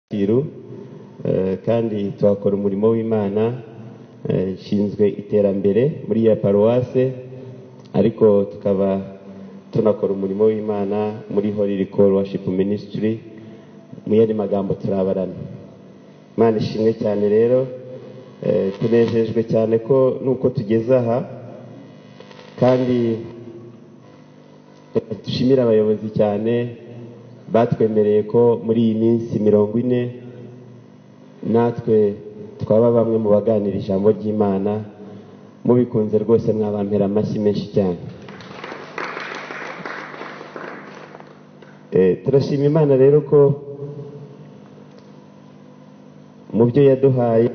Kacyiru, kandi tuhakora umurimo w'Imana. Nshinzwe iterambere muri ya paruwase, ariko tukaba tunakora umurimo w'Imana muri Holy Recall Worship Ministry. Mu yandi magambo turabarana. Imana ishimwe cyane rero, tunejejwe cyane ko nuko tugeze aha, kandi dushimira abayobozi cyane batwemereye ko muri iyi minsi 40 natwe twaba bamwe mu baganira ijambo ry'Imana. Mubikunze rwose mwabampera amashyi menshi cyane. Turashima Imana rero ko mu byo yaduhaye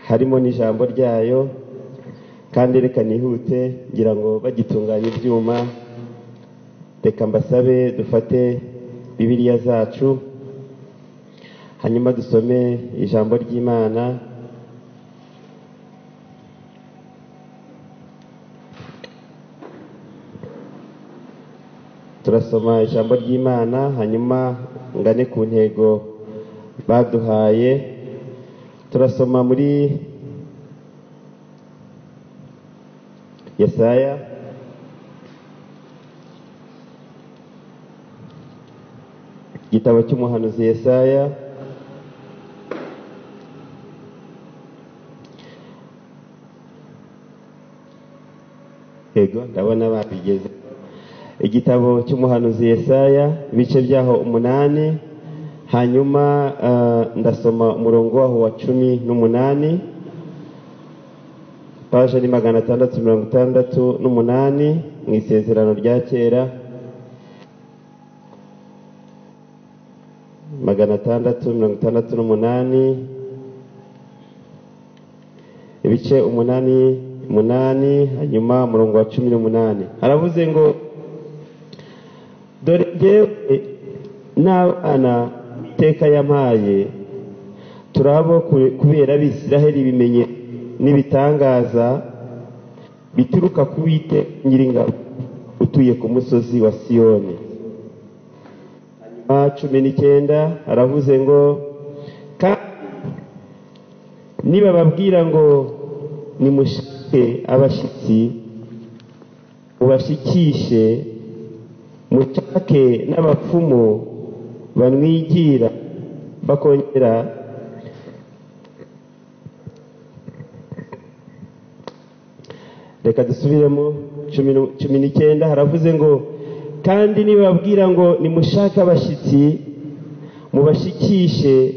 harimo n'ijambo ryayo, kandi reka nihute ngira ngo bagitunganya ibyuma, reka mbasabe dufate Bibiliya zacu hanyuma dusome ijambo ry'Imana. Turasoma ijambo ry'Imana hanyuma ngane ku ntego baduhaye. Turasoma muri Yesaya igitabo cy'umuhanuzi Yesaya, yego ndabona babigeze. Igitabo cy'umuhanuzi Yesaya ibice byaho 8, hanyuma ndasoma umurongo waho wa 18, paje ni 668 mu isezerano rya kera, 668 ibice 8 hanyuma umurongo wa 18. Haravuze ngo dore jyewe n'abana Uwiteka yampaye turabo kubera Abisiraheli ibimenye n'ibitangaza bituruka ku Uwiteka Nyiringabo utuye ku musozi wa Siyoni. Hanyuma 19 aravuze ngo niba babwira ngo nimushake abashyitsi mubashikishe, mushake n'abapfumu banwigira bakongera reka dusubiremo 19 haravuze ngo kandi nibabwira ngo nimushake abashyitsi mubashikishe,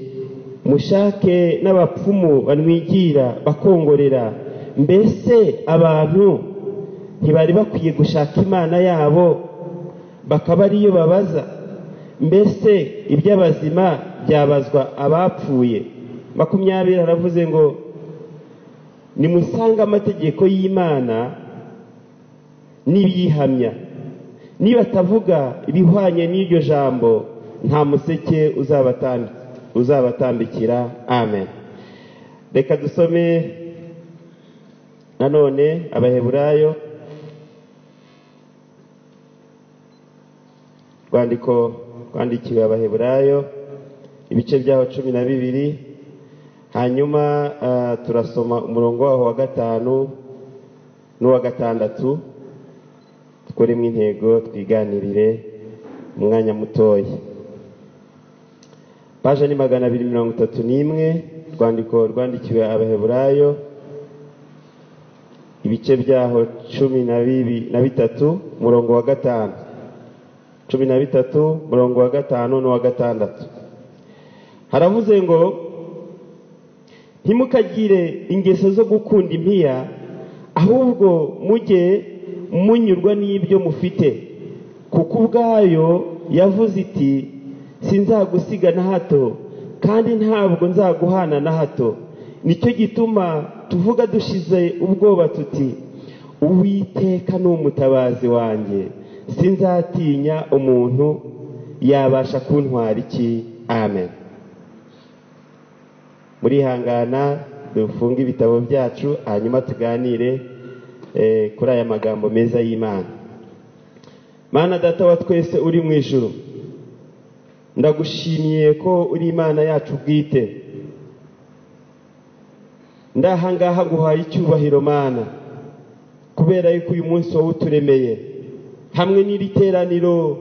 mushake n'abapfumu banwigira bakongorera, mbese abantu ntibari bakwiye gushaka Imana yabo bakaba ariyo babaza? Mbese iby'abazima byabazwa abapfuye? 20 haravuze ngo nimusanga amategeko y'Imana n'ibiyihamya, nibatavuga ibihwanye n'iryo jambo nta museke uzabatambikira. Amen. Reka dusome nanone Abaheburayo, rwandiko rwandikiwe Abaheburayo ibice byaho 12, hanyuma turasoma umurongo waho wa 5 n'uwa 6, dukoremo intego twiganirire umwanya mutoya. Paje ni 231, rwandiko rwandikiwe Abaheburayo ibice byaho 13 umurongo wa 5, 13 umurongo wa 5 n'uwa 6. Haravuze ngo ntimukagire ingeso zo gukunda impiya, ahubwo mujye munyurwa n'ibyo mufite, kuko ubwayo yavuze iti sinzagusiga na hato, kandi ntabwo nzaguhana na hato. Nicyo gituma tuvuga dushize ubwoba tuti Uwiteka ni umutabazi wanjye, sinzatinya umuntu yabasha kuntwara iki. Amen. Murihangana dufunge ibitabo byacu hanyuma tuganire kuri aya magambo meza y'Imana. Mana Data wa twese uri mu ijuru, Ndagushimiye ko uri Imana yacu bwite. Ndahangaha guhaye icyubahiro Mana, kubera yuko uyu munsi wowe uturemeye hamwe n'iri teraniro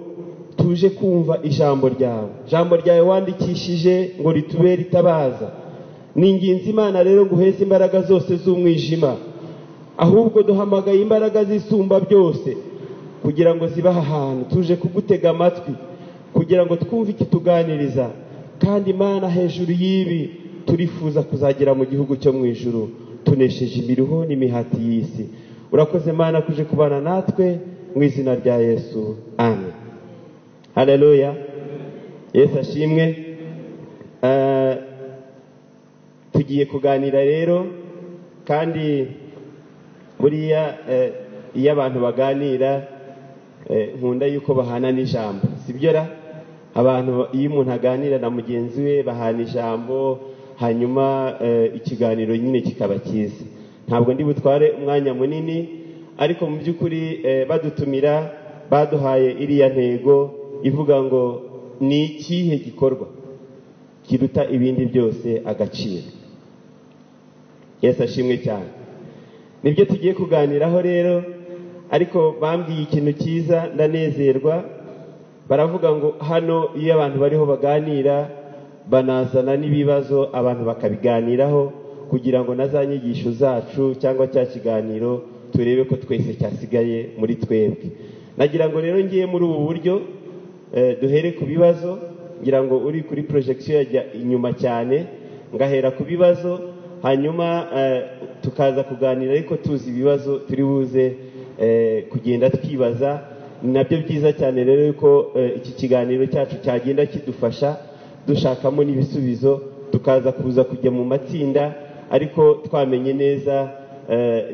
tuje kumva ijambo ryawe. Ijambo ryawe wandikishije ngo ritubere itabaza. Ni ingenzi Imana rero guheza imbaraga zose z'umwijima, ahubwo duhamagaye imbaraga zisumba byose kugira ngo zibaha ahantu tuje kugutega amatwi, kugira ngo twumve ikituganiriza. Kandi Imana, hejuru y'ibi turifuza kuzagera mu gihugu cyo mu ijuru tunesheje imiruho n'imihati y'isi. Urakoze Mana kuje kubana natwe mu izina rya Yesu, amen. Haleluya, Yesu ashimwe. Tugiye kuganira rero, kandi buriya iyo abantu baganira nkunda yuko bahana n'ijambo, sibyo ra? Abantu iyo umuntu aganira na mugenzi we bahana ijambo, hanyuma ikiganiro nyine kikaba cyiza. Ntabwo ndi butware umwanya munini, ariko mu by'ukuri badutumira baduhaye iriya ntego ivuga ngo ni ikihe gikorwa kiruta ibindi byose agaciro. Yesu ashimwe cyane. Nibyo tugiye kuganiraho rero, ariko bambwiye ikintu cyiza ndanezerwa. Baravuga ngo hano iyo abantu bariho baganira banazana n'ibibazo, abantu bakabiganiraho kugira ngo na za nyigisho zacu cyangwa cya kiganiro turebe ko twese cyasigaye muri twebwe. Nagira ngo rero ngiye muri ubu buryo duhere ku bibazo, ngira ngo uri kuri projection yajya inyuma cyane, ngahera ku bibazo, hanyuma tukaza kuganira ariko tuzi ibibazo turi buze kugenda twibaza. Nabyo byiza cyane rero yuko iki kiganiro cyacu cyagenda kidufasha dushakamo n'ibisubizo, tukaza kuza kujya mu matsinda ariko twamenye neza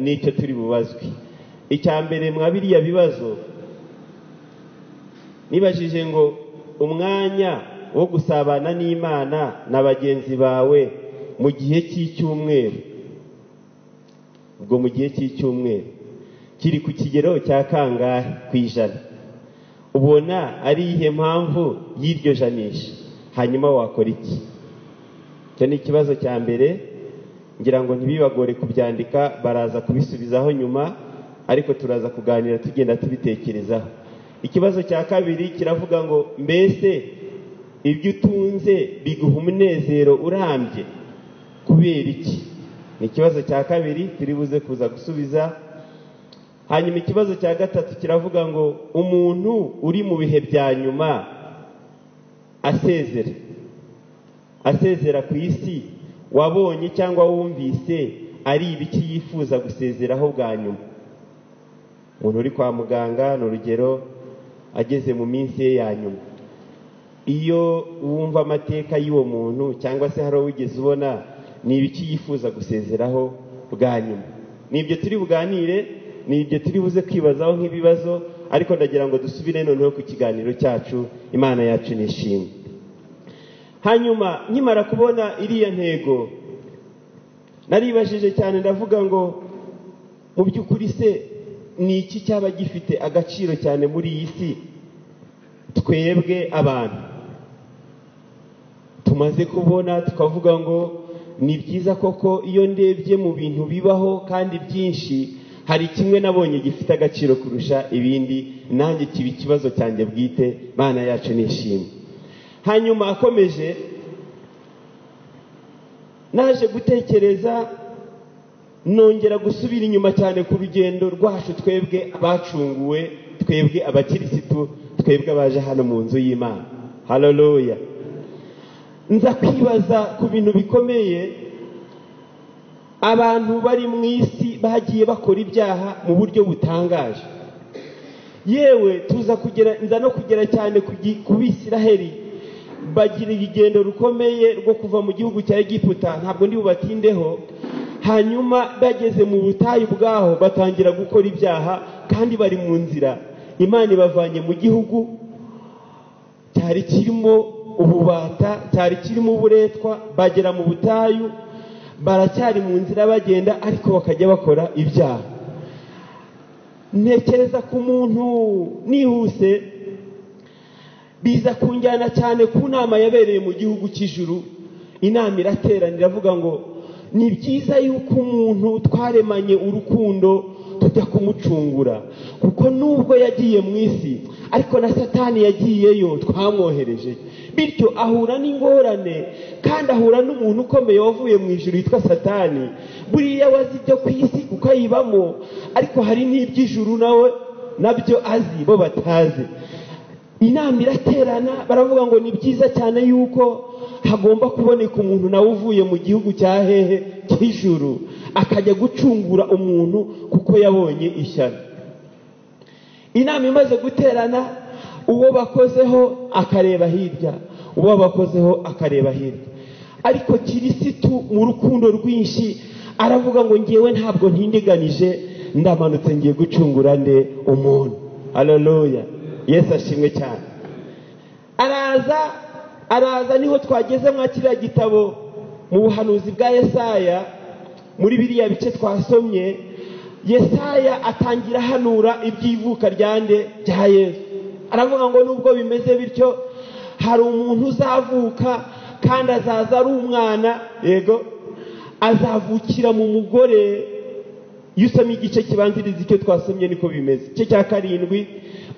n'icyo turi bubazwe. Icya mbere mwa biriya bibazo nibajije ngo umwanya wo gusabana n'Imana na bagenzi bawe mu gihe cy'icyumweru, ubwo mu gihe cy'icyumweru kiri ku kigero cya kangahe ku ijana? Ubona ari iyihe mpamvu y'iryo janisha? Hanyuma wakora iki? Icyo ni ikibazo cya mbere, ngira ngo ntibibagore kubyandika, baraza kubisubizaho nyuma, ariko turaza kuganira tugenda tubitekerezaho. Ikibazo cya kabiri kiravuga ngo mbese ibyo utunze biguha umunezero urambye kubera iki? Ni ikibazo cya kabiri turi buze kuza gusubiza. Hanyuma ikibazo cya gatatu kiravuga ngo umuntu uri mu bihe bya nyuma asezera ku isi, wabonye cyangwa wumvise ari ibiki yifuza gusezeraho bwa nyuma? Umuntu uri kwa muganga ni urugero, ageze mu minsi ye ya nyuma, iyo wumva amateka y'uwo muntu cyangwa se hari wigeze ubona, ni ibiki yifuza gusezeraho bwa nyuma? Ni ibyo turi buganire, ni ibyo turi buze kwibazaho nk'ibibazo, ariko ndagira ngo dusubire noneho ku kiganiro cyacu. Imana yacu nishimwe. Hanyuma nkimara kubona iriya ntego naribajije cyane, ndavuga ngo mu by'ukuri se ni iki cyaba gifite agaciro cyane muri iyi si twebwe abantu tumaze kubona, tukavuga ngo ni byiza koko iyo ndebye mu bintu bibaho kandi byinshi, hari kimwe nabonye gifite agaciro kurusha ibindi, nanjye kiba ikibazo cyanjye bwite. Mana yacu nishimwe. Hanyuma akomeje, naje gutekereza nongera gusubira inyuma cyane ku rugendo rwacu twebwe abacunguwe, twebwe abakirisitu, twebwe abaje hano mu nzu y'Imana. Haleluya. Nza kwibaza ku bintu bikomeye abantu bari mu isi bagiye bakora ibyaha mu buryo butangaje. Yewe tuza kugera, nza no kugera cyane ku Bisiraheli, bagira urugendo rukomeye rwo kuva mu gihugu cya Egiputa, ntabwo ndi bubatindeho. Hanyuma bageze mu butayu bwaho batangira gukora ibyaha, kandi bari mu nzira Imana ibavanye mu gihugu cyari kirimo ububata, cyari kirimo uburetwa, bagera mu butayu baracyari mu nzira bagenda, ariko bakajya bakora ibyaha. Ntekereza ku muntu nihuse, Biza kunjyana cyane ku nama yabereye mu gihugu cy'ijuru. Inama iraterana iravuga ngo ni byiza yuko umuntu twaremanye urukundo tujya kumucungura, kuko nubwo yagiye mu isi ariko na Satani yagiyeyo twamwohereje, bityo ahura n'ingorane kandi ahura n'umuntu ukomeye wavuye mu ijuru yitwa Satani. Buriya wazi ibyo ku isi kuko ayibamo, ariko hari n'iby'ijuru nawe nabyo azi bo batazi. Inama iraterana baravuga ngo ni byiza cyane yuko hagomba kuboneka umuntu nawe uvuye mu gihugu cya hehe cy'ijuru akajya gucungura umuntu kuko yabonye ishyano. Inama imaze guterana, uwo bakozeho akareba hirya, uwo bakozeho akareba hirya, ariko Kirisitu mu rukundo rwinshi aravuga ngo ngewe ntabwo ntindiganije, ndamanutse ngiye gucungura nde umuntu. Haleluya, Yesu ashimwe cyane. Araza niho twageze mwa kiriya gitabo mu buhanuzi bwa Yesaya, muri biriya bice twasomye. Yesaya atangira hanura iby'ivuka ryande rya Yesu. Aravuga ngo nubwo bimeze bityo hari umuntu uzavuka kandi azaza ari umwana, yego azavukira mu mugore. Iyo usomye igice kibanziriza icyo twasomye niko bimeze. Igice cya 7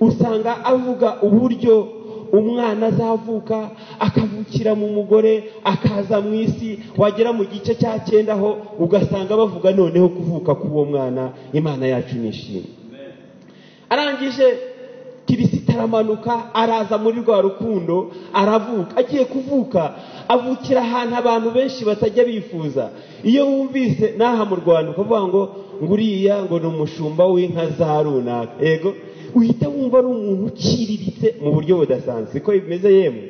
usanga avuga uburyo umwana azavuka akavukira mu mugore akaza mu isi. Wagera mu gice cya 9 aho ugasanga bavuga noneho kuvuka k'uwo mwana. Imana yacu nishimwe. Arangije Kirisito aramanuka araza muri rwa rukundo aravuka. Agiye kuvuka avukira ahantu abantu benshi batajya bifuza. Iyo wumvise naha mu Rwanda ukavuga ngo nguriya ngo ni umushumba w'inka za runaka, yego uhita wumva ari umuntu uciriritse mu buryo budasanzwe, siko bimeze yemwe.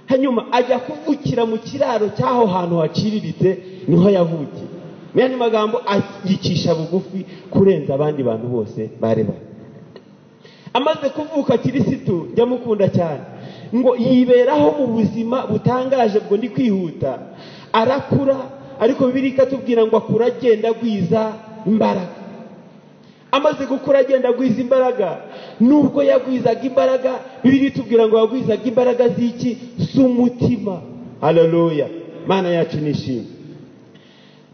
Hanyuma ajya kuvukira mu kiraro cy'aho hantu haciriritse, niho yavukiye. Mu yandi magambo ayicisha bugufi kurenza abandi bantu bose bareba. Amaze kuvuka Kirisitu njya mukunda cyane, ngo yiberaho mu buzima butangaje. Bwo ndi kwihuta, arakura, ariko Bibiliya ikatubwira ngo akura agenda agwiza imbaraga. Amaze gukura agenda agwiza imbaraga. Nubwo yagwizaga imbaraga, Bibiliya itubwira ngo yagwizaga imbaraga z'iki? Z'umutima. Haleluya, Mana yacu nishimwe.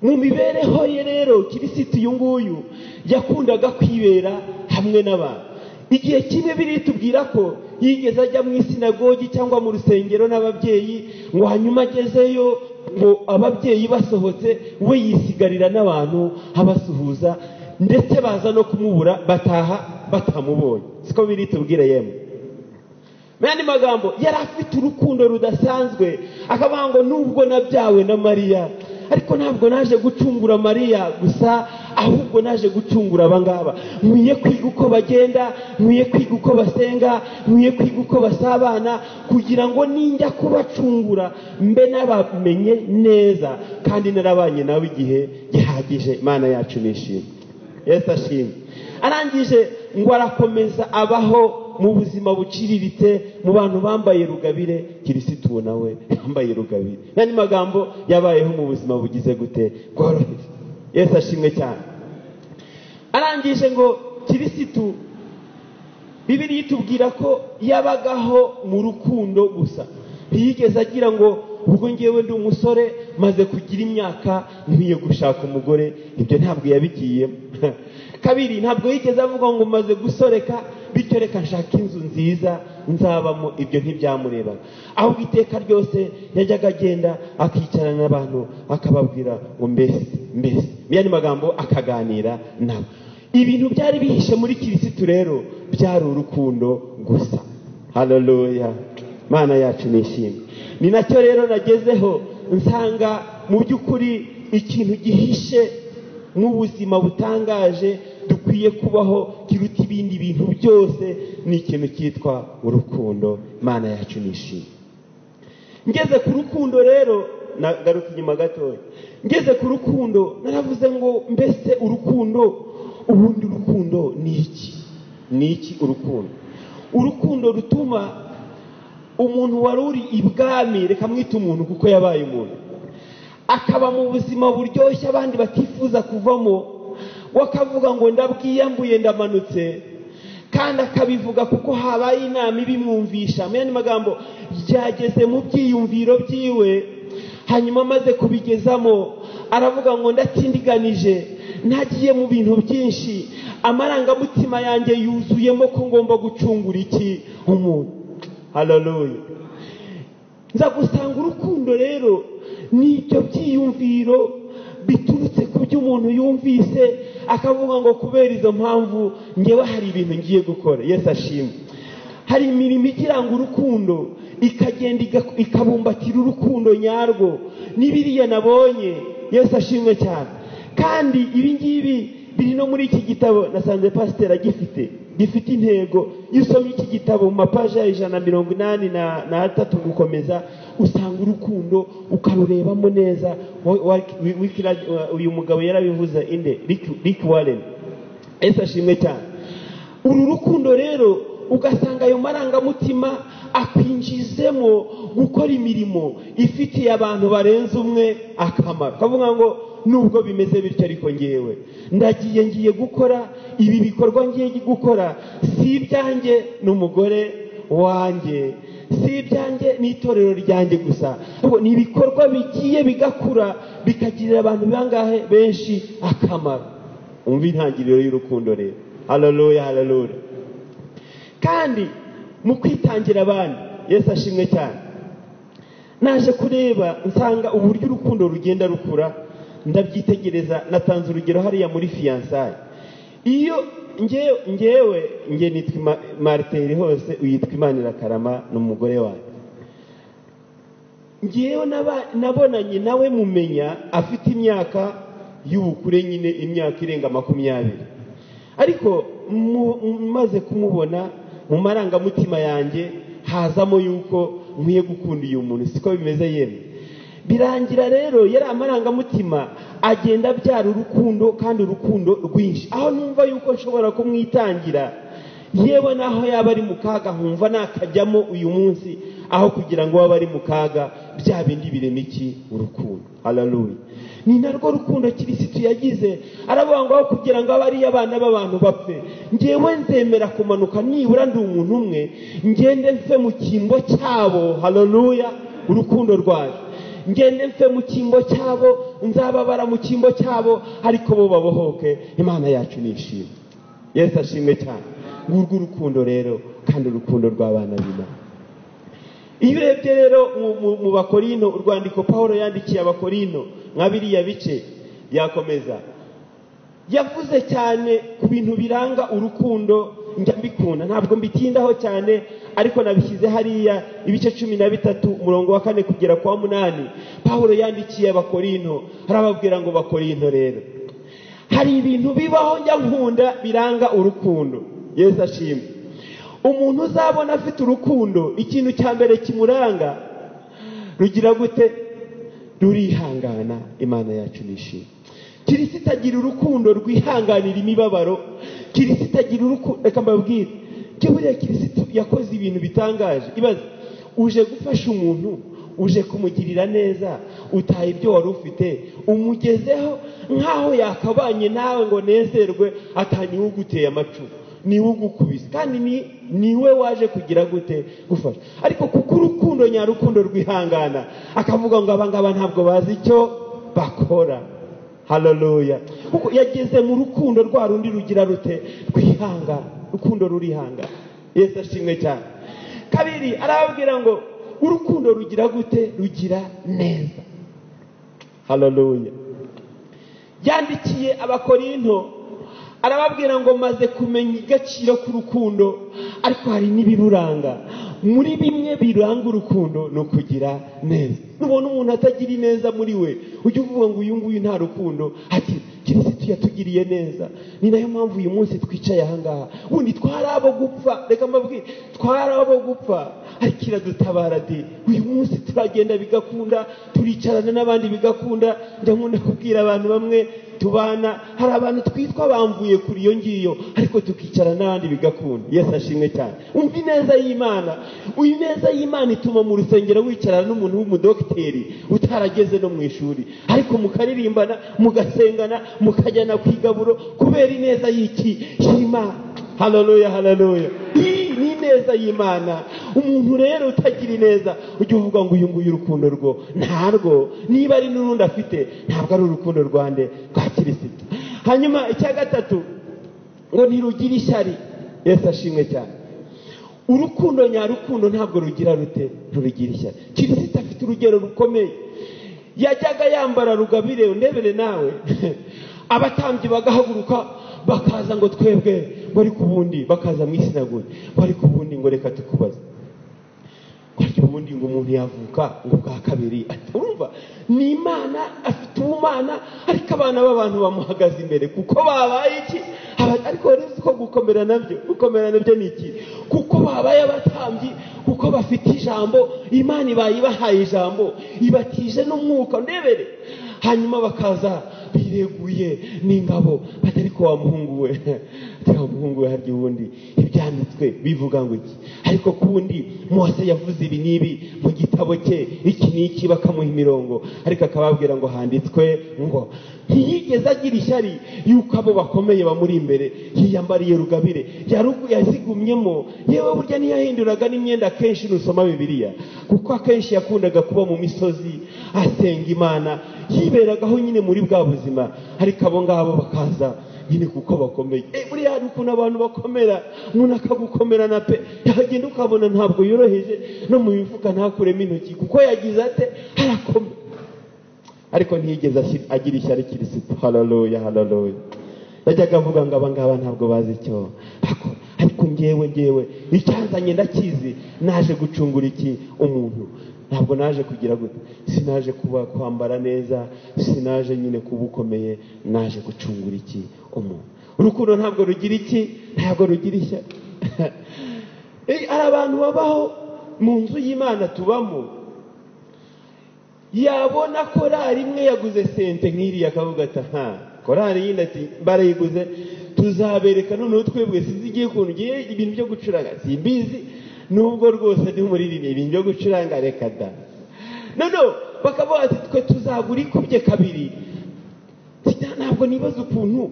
Mu mibereho ye rero Kirisitu uyu nguyu yakundaga kwibera hamwe n'abantu. Igihe kimwe Bibiliya itubwira ko yigeze ajya mu isinagogi cyangwa mu rusengero n'ababyeyi, ngo hanyuma agezeyo ngo ababyeyi basohotse we yisigarira n'abantu abasuhuza, ndetse baza no kumubura bataha batamubonye. Siko Bibiliya itubwira yemwe. Mu yandi magambo yari afite urukundo rudasanzwe, akavuga ngo nubwo nabyawe na Mariya, ariko ntabwo naje gucungura Mariya gusa, ahubwo naje gucungura abangaba. Nkwiye kwiga uko bagenda, nkwiye kwiga uko basenga, nkwiye kwiga uko basabana, kugira ngo ninjya kubacungura mbe nabamenye neza kandi narabanye nawe igihe gihagije. Imana yacu nishimwe, Yesu ashimwe. Arangije ngo arakomeza abaho mu buzima buciriritse, mu bantu bambaye rugabire. Kirisitu nawe yambaye rugabire. N'andi magambo yabayeho mu buzima bugize gute? Bworoheje. Yesu ashimwe cyane. Arangije ngo Kirisitu, Bibiliya itubwira ko yabagaho mu rukundo gusa. Ntiyigeze agira ngo ubwo ngewe ndi umusore maze kugira imyaka nkwiye gushaka umugore, ibyo ntabwo yabigiyemo. Kabiri, ntabwo yigeze avuga ngo maze gusoreka bityo reka nshaka inzu nziza nzabamo, ibyo ntibyamurebaga. Ahubwo iteka ryose yajyaga agenda akicarana n'abantu akababwira ngo mbese mbese, mu yandi magambo akaganira nabo. Ibintu byari bihishe muri Kirisitu rero byari urukundo gusa. Haleluya, Mana yacu nishimwe. Ni nacyo rero nagezeho nsanga mu by'ukuri ikintu gihishe mu buzima butangaje dukwiye kubaho kiruta ibindi bintu byose ni ikintu cyitwa urukundo. Mana yacu nishimwe. Ngeze ku rukundo rero, nagaruka inyuma gatoya, ngeze ku rukundo naravuze ngo mbese urukundo, ubundi urukundo ni iki? Ni iki urukundo? Urukundo rutuma umuntu wari uri ibwami, reka mwite umuntu kuko yabaye umuntu, akaba mu buzima buryoshye abandi batifuza kuvamo, wakavuga ngo ndabwiyambuye ndamanutse, Kandi akabivuga kuko habaye inama ibimwumvisha. Mu yandi magambo byageze mu byiyumviro byiwe, hanyuma amaze kubigezamo aravuga ngo ndatindiganije, ntagiye mu bintu byinshi, amarangamutima yanjye yuzuyemo ko ngomba gucungura iki umuntu. Haleluya. Nza gusanga urukundo rero n'ibyo byiyumviro biturutse ku byo umuntu yumvise, akavuga ngo kubera izo mpamvu ngewe hari ibintu ngiye gukora. Yesu ashimwe. Hari imirimo igiranga urukundo ikagenda ikabumbatira urukundo nyarwo, n'ibiriya nabonye. Yesu ashimwe cyane. Kandi ibi ngibi biri no muri iki gitabo nasanze pasiteri agifite, gifite intego. Iyo usomye iki gitabo mu mapaji ya 183 gukomeza, usanga urukundo ukarurebamo neza. Uyu mugabo yarabivuze inde, Rick Warren. Yesu ashimwe cyane. Uru rukundo rero ugasanga ayo marangamutima akwinjizemo gukora imirimo ifitiye abantu barenze umwe akamaro. Kavuga ngo nubwo bimeze bityo ariko ngewe ndagiye ngiye gukora ibi bikorwa, ngiye gukora si ibyanjye n'umugore wanjye, si ibyanjye n'itorero ryanjye gusa, ahubwo ni ibikorwa bigiye bigakura bikagirira abantu bangahe benshi akamaro. Umva intangiriro y'urukundo rero. Haleluya, haleluya. Kandi mu kwitangira abandi, Yesu ashimwe cyane. Naje kureba nsanga uburyo urukundo rugenda rukura, ndabyitegereza. Natanze urugero hariya muri fiançailles. Iyo ngewe nge nitwa Marteri hose, uyitwa Imanirakarama n'umugore wanjye. Ngewe nabonanye nawe mumenya afite imyaka y'ubukure nyine, imyaka irenga 20. Ariko maze kumubona mu marangamutima yanjye hazamo yuko nkwiye gukunda uyu muntu, siko bimeze yemwe. Birangira rero yari amarangamutima agenda abyara urukundo, kandi urukundo rwinshi, aho numva yuko nshobora kumwitangira yewe naho yaba ari mu kaga nkumva nakajyamo uyu munsi, aho kugira ngo abe ari mu kaga. Bya bindi birema iki? Urukundo. Haleluya. Ni narwo rukundo Kirisitu yagize, aravuga ngo aho kugira ngo abe ari abana b'abantu bapfe, ngewe nzemera kumanuka nibura ndi umuntu umwe, ngende mfe mu cyimbo cyabo. Haleluya. Urukundo rwaje, ngende mfe mu cyimbo cyabo, nzababara mu cyimbo cyabo, ariko bo babohoke. Imana yacu nishimwe. Yesu ashimwe cyane. Ngurwo urukundo rero, kandi urukundo rw'abana b'Imana. Iyo urebye rero mu Bakorino, urwandiko Paulo yandikiye Abakorino nka biriya bice yakomeza, yavuze cyane ku bintu biranga urukundo. Njya mbikunda, ntabwo mbitindaho cyane, ariko nabishyize hariya ibice 13 umurongo wa 4 kugera kwa 8. Paulo yandikiye Abakorino arababwira ngo Bakorino rero hari ibintu bibaho njya nkunda biranga urukundo. Yesu ashimwe. Umuntu uzabona afite urukundo, ikintu cya mbere kimuranga rugira gute? Rurihangana. Imana yacu nishimwe. Kirisito agira urukundo rwihanganira imibabaro. Kirisito agira urukundo. Reka mbabwire, buriya Kirisito yakoze ibintu bitangaje. Ibaze, uje gufasha umuntu, uje kumugirira neza, utaye ibyo wari ufite, umugezeho nkaho yakabanye nawe ngo nezerwe, ataniwe uguteye amacumu, niwe ugukubise, kandi niwe waje kugira gute? Gufasha. Ariko kuko urukundo nyarukundo rwihangana, akavuga ngo aba ngaba ntabwo bazi icyo bakora. Haleluya. Kuko yageze mu rukundo rwa rundi rugira rute? Rwihangana. Urukundo rurihangana. Yesu ashimwe cyane. Kabiri arababwira ngo urukundo rugira gute? Rugira neza. Haleluya. Yandikiye Abakorinto arababwira ngo maze kumenya igaciro k'urukundo, ariko hari n'ibiruranga. Muri bimwe biranga urukundo no kugira neza. Nubona umuntu atagira ineza muri we, ujye uvuga ngo uyu nguyu nta rukundo. Ati Kirisitu yatugiriye neza, ni nayo mpamvu uyu munsi twicaye aha ngaha. Ubundi twari abo gupfa, reka mbabwire, twari abo gupfa, ariko iradutabara de. Uyu munsi turagenda bigakunda, turicarana n'abandi bigakunda. Njya nkunda kubwira abantu bamwe tubana, hari abantu twitwa bamvuye kuri iyo ngiyo, ariko tukicara n'abandi bigakunda. Yesu ashimwe cyane. Umva ineza y'Imana. Uyu neza y'Imana ituma mu rusengero wicarana n'umuntu w'umudokiteri utarageze no mu ishuri, ariko mukaririmbana, mugasengana, mukajyana ku igaburo kubera ineza y'iki? Y'Imana. Haleluya, haleluya. Ni ineza y'Imana. Umuntu rero utagira ineza ujya uvuga ngo uyu nguyu urukundo rwo ntarwo, niba ari n'urundi afite ntabwo ari urukundo rwande rwa Kirisito. Hanyuma icya gatatu ngo ntirugira ishyari. Yesu ashimwe cyane. Urukundo nyarukundo ntabwo rugira rute, ntirugira ishyari. Kirisito afite urugero rukomeye. Yajyaga yambara rugabire, ndebere nawe. Abatambyi bagahaguruka bakaza ngo twebwe ngo ariko ubundi, bakaza mu isinagogi ngo ariko ubundi ngo reka tukubaze, ariko ubundi ngo umuntu yavuka ngo bwa kabiri. Urumva ni Imana, afite ubumana, ariko abana b'abantu bamuhagaze imbere kuko babaye iki? Ariko wari uzi ko gukomera nabyo, gukomera nabyo ni iki? Kuko babaye abatambyi, kuko bafite ijambo, Imana ibaye ibahaye ijambo, ibatije n'umwuka, ndebere. Hanyuma bakaza bireguye n'ingabo, batari ko wa muhungu we, wa muhungu we harya ubundi ibyanditswe bivuga ngo iki? Ariko kundi Mose yavuze ibi n'ibi mu gitabo cye, iki n'iki, bakamuha imirongo, ariko akababwira ngo handitswe ngo. Ntiyigeze agira ishyari yuko abo bakomeye bamuri imbere. Yiyambariye rugabire, yazigumyemo. Yewe burya ntiyahinduraga n'imyenda kenshi nusoma Bibiliya, kuko akenshi yakundaga kuba mu misozi asenga Imana, yiberagaho nyine muri bwa buzima. Ariko abo ngabo bakaza nyine kuko bakomeye. Buriya hari ukuntu abantu bakomera, umuntu akagukomera na pe, yagenda ukabona ntabwo yoroheje, no mu mifuka ntakuremo intoki kuko yagize ate, arakomera. Ariko ntiyigeze agira ishyari Kirisito. Haleluya, haleluya. Yajyaga avuga ngo aba ngaba ntabwo bazi icyo bakora, ariko ngewe icyanzanye ndakizi, naje gucungura iki? Umuntu. Ntabwo naje kugira gute, sinaje kuba kwambara neza, sinaje nyine kuba ukomeye, naje gucungura iki? Umuntu. Urukundo ntabwo rugira iki? Ntabwo rugira ishyari. Hari abantu babaho mu nzu y'Imana tubamo, yabona korari imwe yaguze sente nk'iriya akavuga ati aha korari yindi ati barayiguze, tuzabereka noneho twebwe sinzi igiye ukuntu ngiye ibintu byo gucuranga simbizi, nubwo rwose ndi umuririmbyi ibintu byo gucuranga reka da. Noneho bakavuga ati twe tuzagura ikubye kabiri. Ntabwo nibaza ukuntu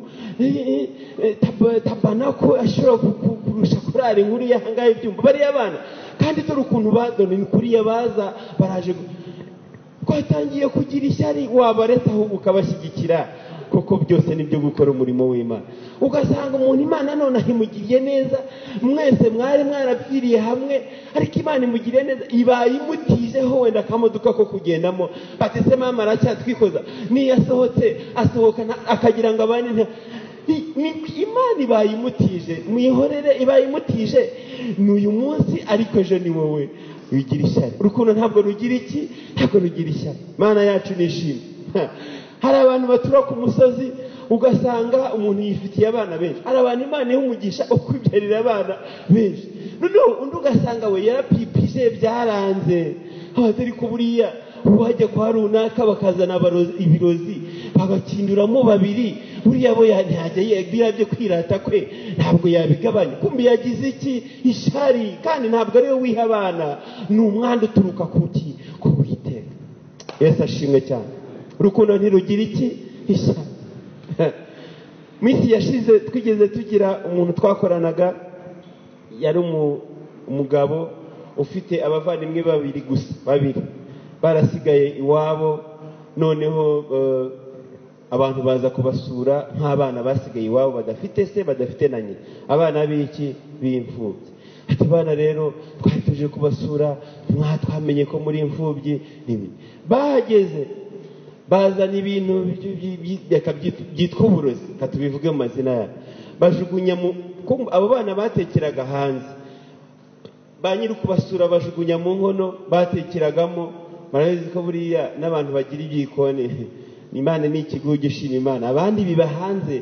Tabanako ashobora kurusha korari nkuru y'ahangaha ibyumba bariya bana, kandi dore ukuntu badone ni kuriya baza baraje. Twatangiye kugira ishyari, wabareta ahubwo ukabashyigikira, kuko byose nibyo gukora umurimo w'Imana. Ugasanga umuntu Imana none ahimugiriye neza, mwese mwari mwarapfiriye hamwe, ariko Imana imugiriye neza, ibaye imutijeho wenda akamodoka ko kugendamo, batese mama aracyatwikoza, niyo asohotse asohoka akagira ngo abane. Imana ibaye imutije, mwihorere, ibaye imutije n'uyu munsi, ariko ejo ni wowe ugira ishyari. Urukundo ntabwo rugira iki? Ntabwo rugira ishyari. Imana yacu nishimye. Hari abantu batura ku musozi ugasanga umuntu yifitiye abana benshi. Hari abantu Imana iha umugisha ukwibyarira abana benshi. Noneho undi ugasanga we yarapipije byaranze, abatari ko buriya wajya kwa runaka bakazana ibirozi bagakinduramo babiri, buriya bo ntiyajya biriya byo kwirata kwe ntabwo yabigabanya. Kumbi yagize iki? Ishyari. Kandi ntabwo ari we wiha abana, ni umwanda uturuka kuki? Ku Uwiteka. Yesu ashimwe cyane. Urukundo ntirugira iki? Ishyari. Minsi yashize twigeze tugira umuntu twakoranaga, yari umugabo ufite abavandimwe babiri gusa, babiri barasigaye iwabo. Noneho abantu baza kubasura nk'abana basigaye iwabo badafite se, badafite na nyina, abana b'iki? B'imfubyi. Ati bana rero twari tuje kubasura, twamenye ko muri imfubyi. Bahageze bazana ibintu byitwa uburozi, katubivuge mu mazina yabo, bajugunya mu abo bana batekeraga hanze, ba nyiri kubasura bajugunya mu nkono batekeragamo. Murabizi ko buriya n'abantu bagira ibyikoni, Imana ni ikigo gishima Imana, abandi biba hanze,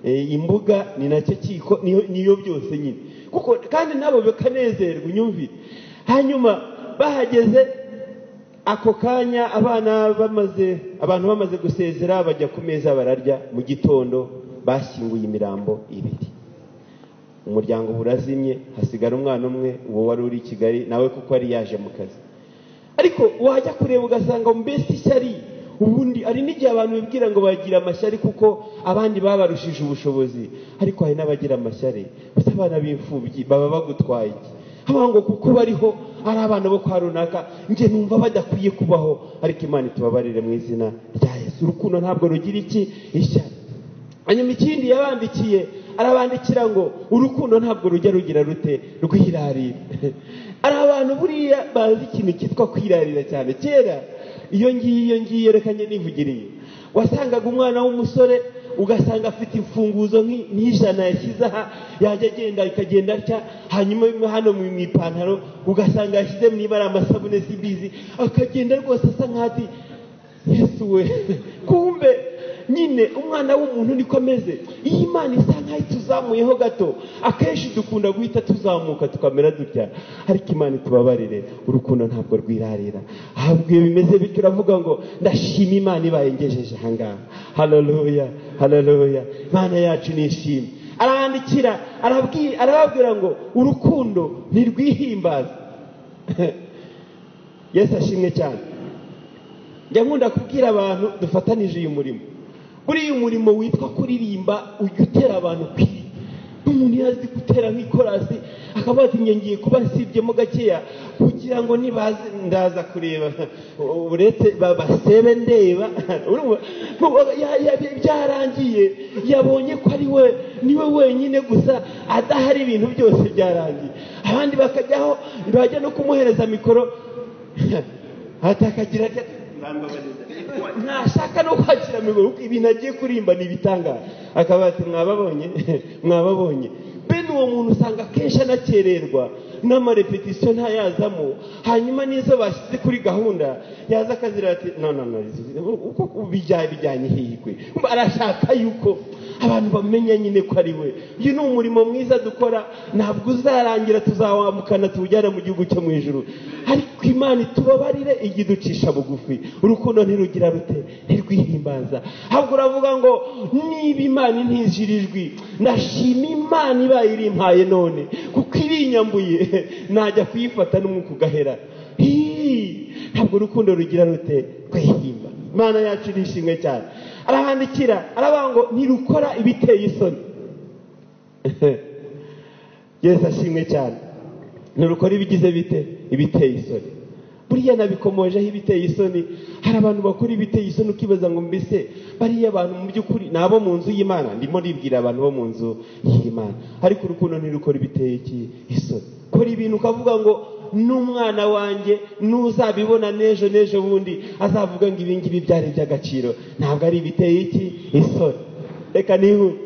imbuga ni nacyo kiko niyo byose nyine, kuko kandi nabo bakanezerwa unyumvire. Hanyuma bahageze ako kanya abana bamaze, abantu bamaze gusezera bajya ku meza bararya. Mu gitondo bashyinguye imirambo ibiri, umuryango burazimye, hasigara umwana umwe, uwo wari uri i Kigali nawe kuko yari yaje mu kazi. Ariko wajya kureba ugasanga mbese ishyari Ubundi ari n'igihe abantu bibwira ngo bagira amashyari kuko abandi babarushije ubushobozi, ariko hari n'abagira amashyari. Gusa abana b'imfubyi baba bagutwaye iki? Haba ngo kuko bariho ari abana bo kwa runaka, nje numva badakwiye kubaho. Ariko Imana itubabarire mu izina rya Yesu. Urukundo ntabwo rugira iki? Ishyari. Hanyuma ikindi yabandikiye, arabandikira ngo urukundo ntabwo rujya rugira rute? Rwirarira. Ari abantu buriya bazi ikintu cyitwa kwirarira cyane. Kera iyo ngiye reka njye nivugiriye, wasangaga umwana w'umusore ugasanga afite imfunguzo nk'ijana yashyize aha, yajya agenda ikagenda atya, hanyuma bimwe hano mu ipantaro ugasanga yashyize mu ibara amasabune simbizi, akagenda rwose asa nk'ati Yesu we. Kumbe nyine umwana w'umuntu niko ameze. Iyo Imana isa nkaho ituzamuyeho gato, akenshi dukunda guhita tuzamuka tukamera dutya. Ariko Imana itubabarire, urukundo ntabwo rwirarira. Ahubwo iyo bimeze bityo uravuga ngo ndashima Imana ibaye ngejeje aha ngaha. Haleluya, haleluya. Imana yacu nishimwe. Arandikira, arababwira ngo urukundo ntirwihimbaza. Yesu ashimwe cyane. Njya nkunda kubwira abantu dufatanije uyu murimo. Buriya umurimo witwa kuririmba ujya utera abantu kwiga. Umuntu yazi gutera nk'ikorasi akaba ati ngiye kuba nsibyemo gakeya kugira ngo nibaze ndaza kureba uretse babasebe ndeba. Byarangiye, yabonye ko ari we, niwe wenyine gusa adahari, ibintu byose byarangiye. Abandi bakajyaho bajya no kumuhereza mikoro atakagira ntashaka no kwakira mikoro kuko ibintu agiye kurimba ni ibitangaza. Akaba ati mwababonye, mwababonye. Bene uwo muntu usanga akenshi anakererwa n'amarepetisiyo ntayazamo, hanyuma n'izo bashyize kuri gahunda yaza akazira ati no no no, uko bijyanye hihigwe. Arashaka yuko abantu bamenya nyine ko ari we. Uyu ni umurimo mwiza dukora, ntabwo uzarangira, tuzawamukana tuwujyana mu gihugu cyo mu ijuru. Ariko Imana itubabarire ijye iducisha bugufi. Urukundo ntirugira rute? Ntirwihimbaza. Ahubwo uravuga ngo niba Imana intijira ijwi, ndashima Imana ibaye irimpaye none, kuko irinyambuye najya kuyifata n'umwuka ugahera. Ntabwo urukundo rugira rute? Kwihimba. Imana yacu irishimwe cyane. Arabandikira aravuga ngo ntirukora ibiteye isoni. Yesu ashimwe cyane. Ntirukora ibigize bite? Ibiteye isoni. Buriya nabikomojeho ibiteye isoni. Hari abantu bakora ibiteye isoni ukibaza ngo mbese bariya abantu mu by'ukuri ni abo mu nzu y'Imana? Ndimo nibwira abantu bo mu nzu y'Imana. Ariko urukundo ntirukora ibiteye iki? Isoni. Kora ibintu ukavuga ngo n'umwana wanjye n'uzabibona n'ejo n'ejo bundi azavuga ngo ibi ngibi byari iby'agaciro, ntabwo ari ibiteye iki? Isoni. Reka nihute.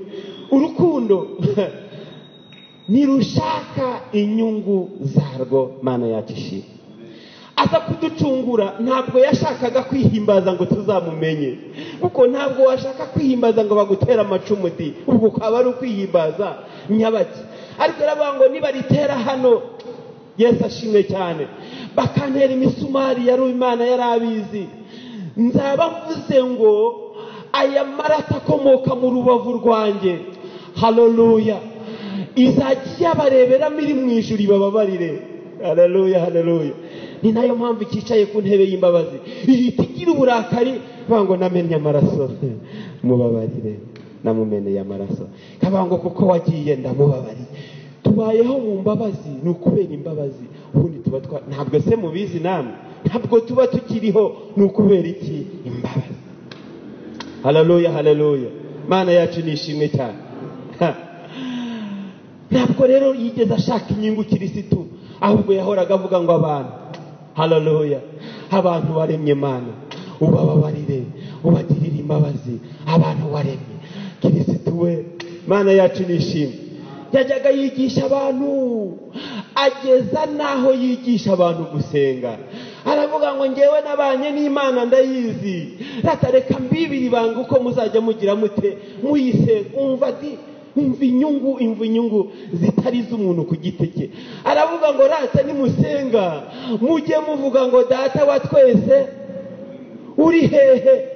Urukundo ntirushaka inyungu zarwo. Mana yacu ishimwe. Aza kuducungura ntabwo yashakaga kwihimbaza ngo tuzamumenye, kuko ntabwo washaka kwihimbaza ngo bagutera amacumu di, ubwo ukaba ari ukwihimbaza nyabaki. Ariko aravuga ngo nibaritera hano, Yesu ashimwe cyane, bakantera imisumari yari Imana yarabizi, nzaba mvuze ngo aya maraso akomoka mu rubavu rwanjye, haleluya, izajya yabareberamo iri mu ijuru ibababarire. Haleluya, haleluya. Ni nayo mpamvu ikicaye ku ntebe y'imbabazi ihita igira uburakari, bango namennye amaraso mubabarire, namumeneye amaraso, kabango kuko wagiye ndamubabariye. Tubayeho mu mbabazi, ni ukubera imbabazi. Ubundi tuba ntabwo se mubizi namwe, ntabwo tuba tukiriho, ni ukubera iki? Imbabazi. Haleluya, haleluya. Mana yacu nishimwe cyane. Ntabwo rero yigeze ashaka inyungu Kirisitu, ahubwo yahoraga avuga ngo abantu, haleluya, abantu waremye Mana ubababarire, ubagirire imbabazi, abantu waremye. Kirisitu we, Mana yacu nishimwe. Yajyaga yigisha abantu, ageza naho yigisha abantu gusenga. Aravuga ngo ngewe nabanye n'Imana ndayizi, ratareka mbibiri ibanga uko muzajya mugira mute muyisenga. Umva di, umva inyungu, umva inyungu zitari z'umuntu ku giti cye. Aravuga ngo rata nimusenga mujye muvuga ngo data wa twese uri hehe.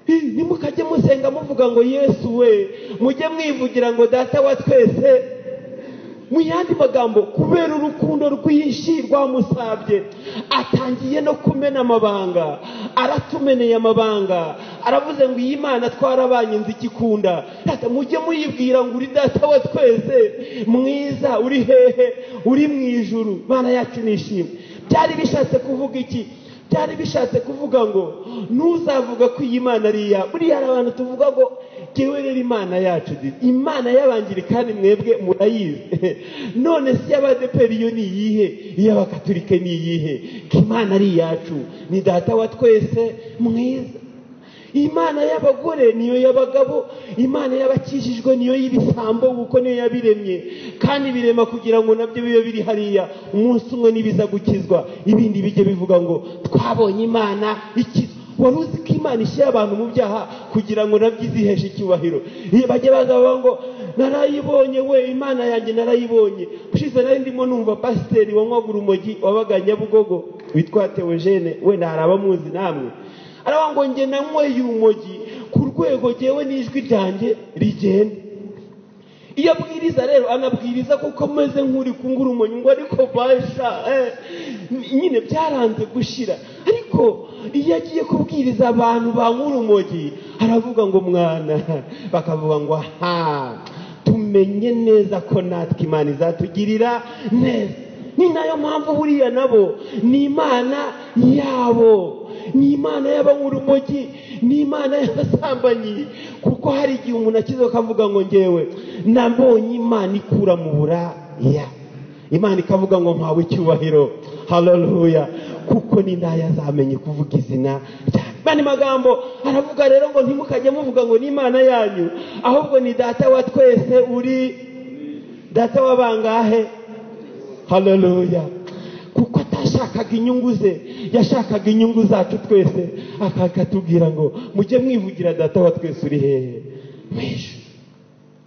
Nimukajye musenga muvuga ngo Yesu we, mujye mwivugira ngo data wa twese. Mu yandi magambo, kubera urukundo rwinshi rwamusabye, atangiye no kumena amabanga, aratumeneye amabanga, aravuze ngo iyi Imana twarabanye nzi ikikunda, mujye muyibwira ngo uri data wa twese mwiza, uri hehe, uri mu ijuru. Imana yacu nishimwe. Byari bishatse kuvuga iki? Byari bishatse kuvuga ngo ntuzavuga ko iyi Imana ari iya. Buriya hari abantu tuvuga ngo jyewe rero Imana yacu, Imana y'abangirikani mwebwe murayizi, none si y'abadeperi yo ni iyihe, iy'abakaturike ni iyihe? Ko Imana ari iyacu, ni data wa twese mwiza. Imana y'abagore niyo y'abagabo, Imana y'abakijijwe niyo y'ibisambo, kuko niyo yabiremye, kandi birema kugira ngo nabyo bibe biri hariya, umunsi umwe nibiza gukizwa ibindi bijye bivuga ngo twabonye Imana ikizwa. Wari uzi ko Imana ishyira abantu mu byaha kugira ngo nabyo iziheshe icyubahiro? Bajye baza ngo narayibonye we, Imana yanjye narayibonye. Ushize nari ndimo numva pasiteri wanywaga urumogi wabaga Nyabugogo witwa Theogene, wenda hari abamuzi namwe, aravuga ngo njye nanyweye urumogi ku rwego jyewe n'ijwi ryanjye rigenda. Iyo abwiriza rero anabwiriza kuko ameze nk'uri kunywa urumogi, ngo ariko basha nyine byaranze gushira. Ariko iyo agiye kubwiriza abantu banywa urumogi aravuga ngo mwana, bakavuga ngo ha, tumenye neza ko natwe Imana izatugirira neza. Ni nayo mpamvu buriya nabo ni Imana yabo, ni Imana y'abanywa urumogi, ni Imana y'abasambanyi, kuko hari igihe umuntu akiza akavuga ngo ngewe nabonye Imana ikura mu buraya, Imana ikavuga ngo mpawe icyubahiro, haleluya, kuko ni ndaya azamenye kuvuga izina ryanjye. Bani magambo aravuga rero ngo ntimukajye muvuga ngo ni Imana yanyu, ahubwo ni data wa twese uri data w'abangahe, haleluya. Kuko atashakaga inyungu ze, yashakaga inyungu zacu twese, akatubwira ngo mujye mwivugira data wa twese uri hehe, mu ijuru.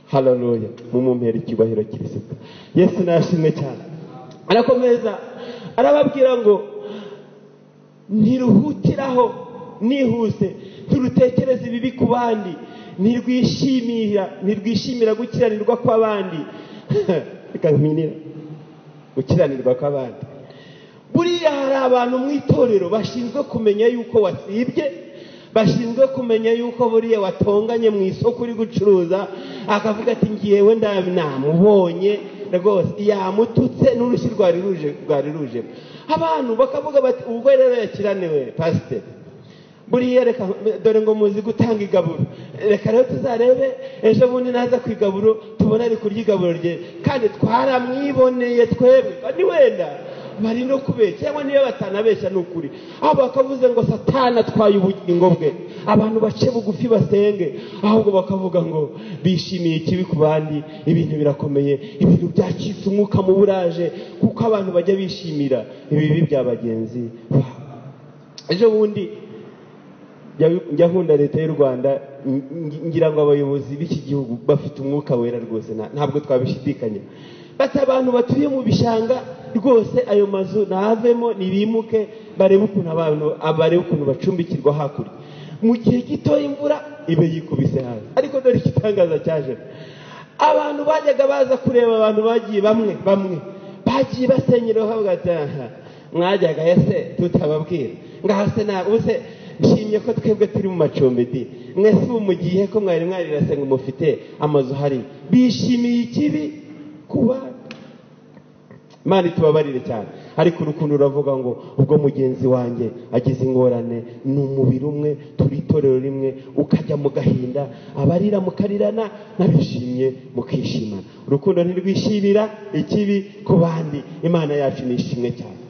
Haleluya, mumumpere icyubahiro Kristo. Yesu nashimwe cyane. Arakomeza arababwira ngo ntiruhutiraho nihuse, ntirutekereze ibibi ku bandi, ntirwishimira gukiranirwa kw'abandi. Reka nkwinira gukiranirwa kw'abandi. Buriya hari abantu mu itorero bashinzwe kumenya yuko wasibye, bashinzwe kumenya yuko buriya watonganye mu isoko uri gucuruza, akavuga ati ngiyewe namubonye rwose yamututse n'urushyi rwari ruje. Abantu bakavuga bati ubwo rero yakiraniwe pasiteri, buriya reka dore ngo muzi gutanga igaburo, reka rero tuzarebe ejo bundi naza ku igaburo tubona ari kurya igaburo rye, kandi twaramwiboneye twebwe. Ni wenda bari no kubeshya cyangwa niyo batanabeshya ni ukuri, aho bakavuze ngo Satani atwaye ubugingo bwe, abantu bace bugufi basenge, ahubwo bakavuga ngo bishimiye ikibi ku bandi, ibintu birakomeye, ibintu byacitse umwuka mu buraje, kuko abantu bajya bishimira ibibi bya bagenzi babo. Ejo bundi njya nkunda leta y'u Rwanda, ngira ngo abayobozi b'iki gihugu bafite umwuka wera rwose, ntabwo twabishidikanya. Bati abantu batuye mu bishanga rwose ayo mazu navemo nibimuke, barebe ukuntu abantu barebe ukuntu bacumbikirwa hakurya, mu gihe gito imvura ibe yikubise hasi. Ariko dore igitangaza cyaje, abantu bajyaga baza kureba abantu bagiye bamwe bagiye basenyera bavuga ati mwajyaga ese tutababwira ngaha se na ubuse nshimye ko twebwe turi mu macumbi di mwese ubu mugiye ko mwari mwarirase ngo mufite amazu hari, bishimiye ikibi kuba. Imana itubabarire cyane. Ariko urukundo ruravuga ngo ubwo mugenzi wanjye agize ingorane, ni umubiri umwe, turi itorero rimwe, ukajya mu gahinda, abarira mukarirana, n'abishimye mukishimana. Urukundo ntirwishimira ikibi ku bandi. Imana yacu nishimwe cyane.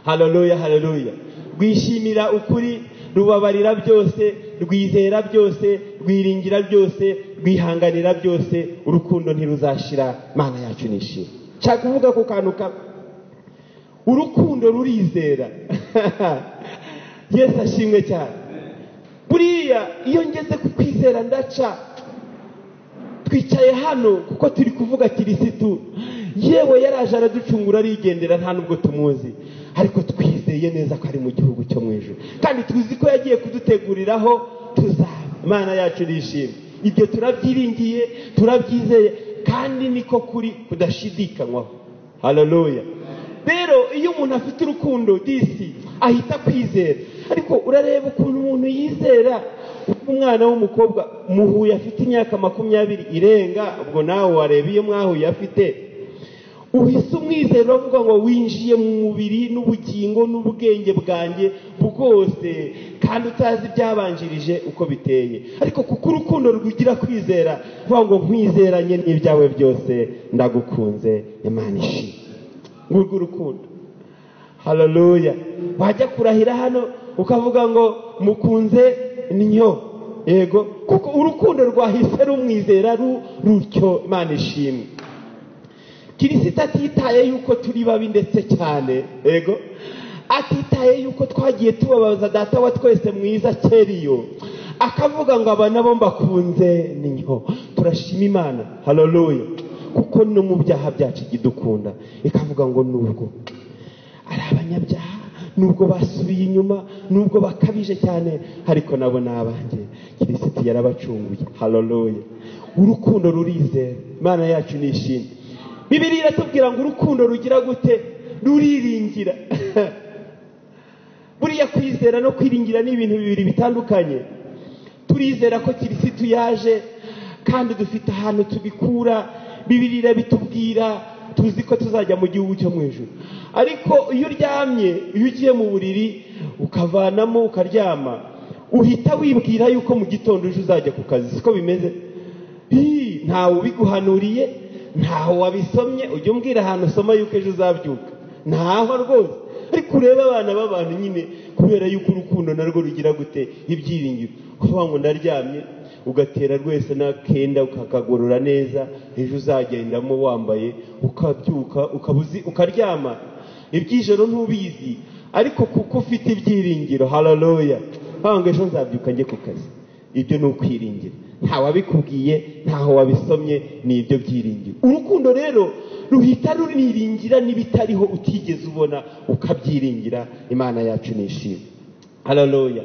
Haleluya, haleluya. Rwishimira ukuri, rubabarira byose, rwizera byose, rwiringira byose, rwihanganira byose. Urukundo ntiruzashira. Imana yacu nishimwe. Nshaka kuvuga ku kantu kamwe, urukundo rurizera. Yesu ashimwe cyane. Buriya iyo ngeze ku kwizera ndaca. Twicaye hano kuko turi kuvuga Kirisitu, yewe yaraje araducungura arigendera, nta nubwo tumuzi, ariko twizeye neza ko ari mu gihugu cyo mu ijuru, kandi tuzi ko yagiye kuduteguriraho tuzaba. Imana yacu nishimwe. Ibyo turabyiringiye, turabyizeye. kandi niko kuri kudashidikanywaho. Haleluya. Rero iyo umuntu afite urukundo disi ahita kwizera. Ariko urareba ukuntu umuntu yizera umwana w'umukobwa muhuye afite imyaka 20 irenga, ubwo nawe wareba iyo mwahuye afite, uhise umwizera uvuga ngo winjiye mu mubiri n'ubugingo n'ubwenge bwanjye bwose, kandi utazi ibyabanjirije uko biteye. Ariko kuko urukundo rugira kwizera, vuga ngo nkwizeranye n'ibyawe byose, ndagukunze, Imana ishimwe. Ngurwo urukundo. Haleluya. Wajya kurahira hano ukavuga ngo mukunze ninyo, yego, kuko urukundo rwahise rumwizera rutyo. Imana ishimwe. Kirisita atitaye yuko turi babi ndetse cyane, yego, atitaye yuko twagiye tubabaza data wa twese mwiza keriyo, akavuga ngo aba nabo mbakunze ninyo. Turashima Imana. Haleluya. Kuko no mu byaha byacu idukunda, ikavuga ngo nubwo ari abanyabyaha, nubwo basubiye inyuma, nubwo bakabije cyane, ariko nabo nabanjye. Kirisiti yarabacunguye. Haleluya. Urukundo rurizera. Imana yacu nishimwe. Bibiliya iratubwira ngo urukundo rugira gute? Ruriringira. Buriya kwizera no kwiringira ni ibintu bibiri bitandukanye. Turizera ko Kirisitu yaje, kandi dufite ahantu tubikura. Bibiliya irabitubwira, tuzi ko tuzajya mu gihugu cyo mu ijuru. Ariko iyo uryamye, iyo ugiye mu buriri ukavanamo ukaryama, uhita wibwira yuko mu gitondo ejo uzajya ku kazi. Siko bimeze? Ntawe ubiguhanuriye, ntaho wabisomye. Ujya umbwira ahantu usoma yuko ejo uzabyuka? Ntaho rwose. Ariko ureba abana b'abantu nyine, kubera yuko urukundo narwo rugira gute? Ibyiringiro. Kuvuga ngo ndaryamye, ugatera rwese n'akenda ukakagorora neza, ejo uzagendamo wambaye, ukabyuka ukabuzi ukaryama, iby'ijoro ntubizi, ariko kuko ufite ibyiringiro. Haleluya. Ngo ejo nzabyuka njye ku kazi. Ibyo ni ukwiringira. Nta wabikubwiye, ntaho wabisomye, ni ibyo byiringiro. Urukundo rero ruhita runiringira n'ibitariho utigeze ubona, ukabyiringira. Imana yacu nishimwe. Haleluya.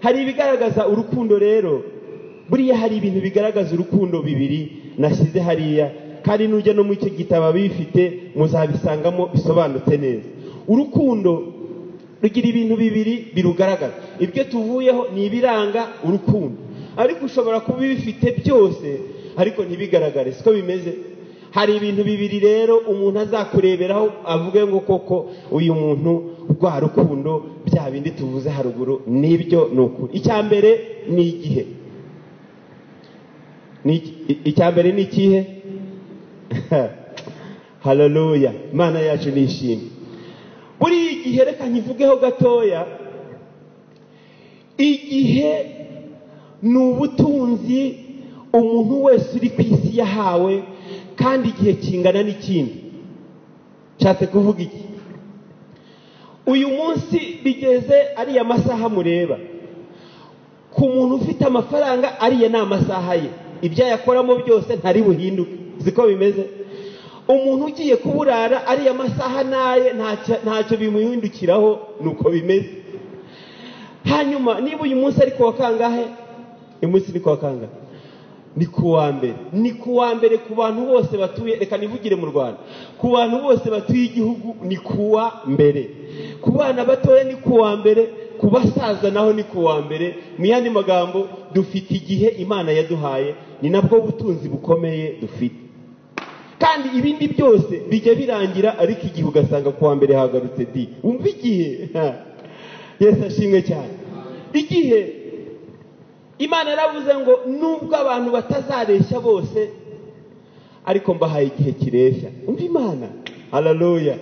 Hari ibigaragaza urukundo rero. Buriya hari ibintu bigaragaza urukundo bibiri nashyize hariya, kandi nujya no mu icyo gitabo bifite muzabisangamo bisobanutse neza. Urukundo rugira ibintu bibiri birugaragaza. Ibyo tuvuyeho ni ibiranga urukundo, ariko ushobora kuba ubifite byose ariko ntibigaragare. Siko bimeze? Hari ibintu bibiri rero umuntu azakureberaho avuge ngo koko uyu muntu rwa rukundo, bya bindi tuvuze haruguru, nibyo ni ukuri. Icya mbere ni igihe. Icya mbere ni ikihe? Haleluya. Imana yacu nishimwe. Buri igihe, reka nkivugeho gatoya. Igihe ni ubutunzi umuntu wese uri ku isi yahawe, kandi igihe kingana n'ikindi. Nshatse kuvuga iki? Uyu munsi bigeze ariya masaha mureba, ku muntu ufite amafaranga ariya ni amasaha ye, ibyo yakoramo byose ntari buhinduke. Siko bimeze? Umuntu ugiye kuburara ariya masaha naye ntacyo bimuhindukiraho, nuko bimeze. Hanyuma niba uyu munsi ari kuwa kangahe? Uyu munsi ni kuwa kangahe? Ni kuwa mbere. Ni kuwa mbere ku bantu bose batuye, reka nivugire mu Rwanda, ku bantu bose batuye igihugu ni kuwa mbere. Ku bana batoya ni kuwa mbere, ku basaza naho ni kuwa mbere. Mu yandi magambo, dufite igihe Imana yaduhaye, ni nabwo butunzi bukomeye dufite. Kandi ibindi byose bijya birangira, ariko igihe ugasanga kuwa mbere hagarutse di. Umva igihe. Yesu ashimwe cyane. Igihe Imana yaravuze ngo nubwo abantu batazareshya bose, ariko mbahaye igihe kireshya. Umva Imana. Haleluya.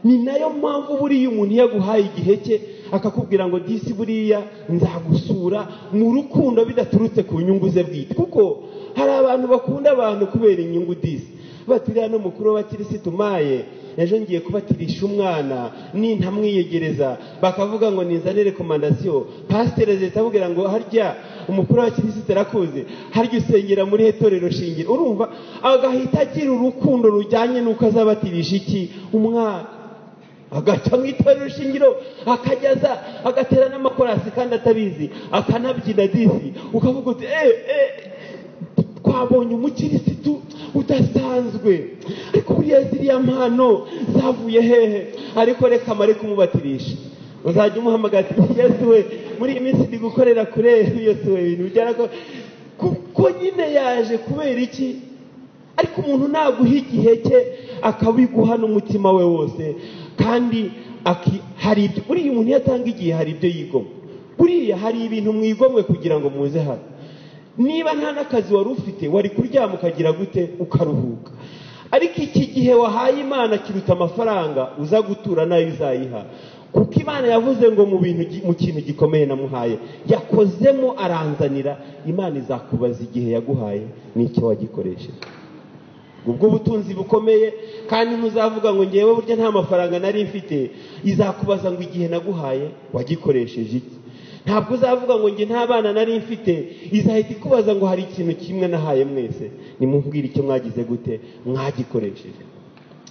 Ni nayo mpamvu buriya umuntu yaguhaye igihe cye akakubwira ngo disi buriya nzagusura mu rukundo bidaturutse ku nyungu ze bwite. Kuko hari abantu bakunda abantu kubera inyungu disi. Baturiya no mukuru w'abakirisitu maye, ejo ngiye kubatirisha umwana nintamwiyegereza, bakavuga ngo ninzane recommandation. Pasteur zeta avugira ngo harya umukuru w'abakirisitu arakuze, harya usengera muri hetorero shingiro. Urumva agahita agira urukundo rujyanye nuko azabatirisha iki umwana, agaca mu itorero shingiro, akajyaza agatera n'amakorasi kandi atabizi, akanabyina disi, ukavuga uti Twabonye umukirisitu udasanzwe, ariko buriya ziriya mpano zavuye hehe? Ariko reka mare kumubatirisha. Uzajya umuhamagara ati Yesu we, muri iyi minsi ndi gukorera kure. Yesu we, ibintu byarako kuko nyine yaje kubera iki? Ariko umuntu naguha igihe cye akabiguha n'umutima we wose, kandi hari ibyo buriya umuntu yatanga igihe, hari ibyo yigomwa. Buriya hari ibintu mwigomwe kugira ngo muze hano. Niba nta n'akazi wari ufite, wari kuryama ukagira gute, ukaruhuka. Ariko iki gihe wahaye Imana kiruta amafaranga uza gutura nayo uzayiha, kuko Imana yavuze ngo mu bintu, mu kintu gikomeye namuhaye yakozemo aranzanira. Imana izakubaza igihe yaguhaye n'icyo wagikoresheje. Ubwo butunzi bukomeye, kandi ntuzavuga ngo ngewe burya nta mafaranga nari mfite. Izakubaza ngo igihe naguhaye wagikoresheje iki? Ntabwo uzavuga ngo nge nta bana nari mfite. Izahita ikubaza ngo hari ikintu kimwe nahaye mwese, nimumbwire icyo mwagize gute, mwagikoresheje.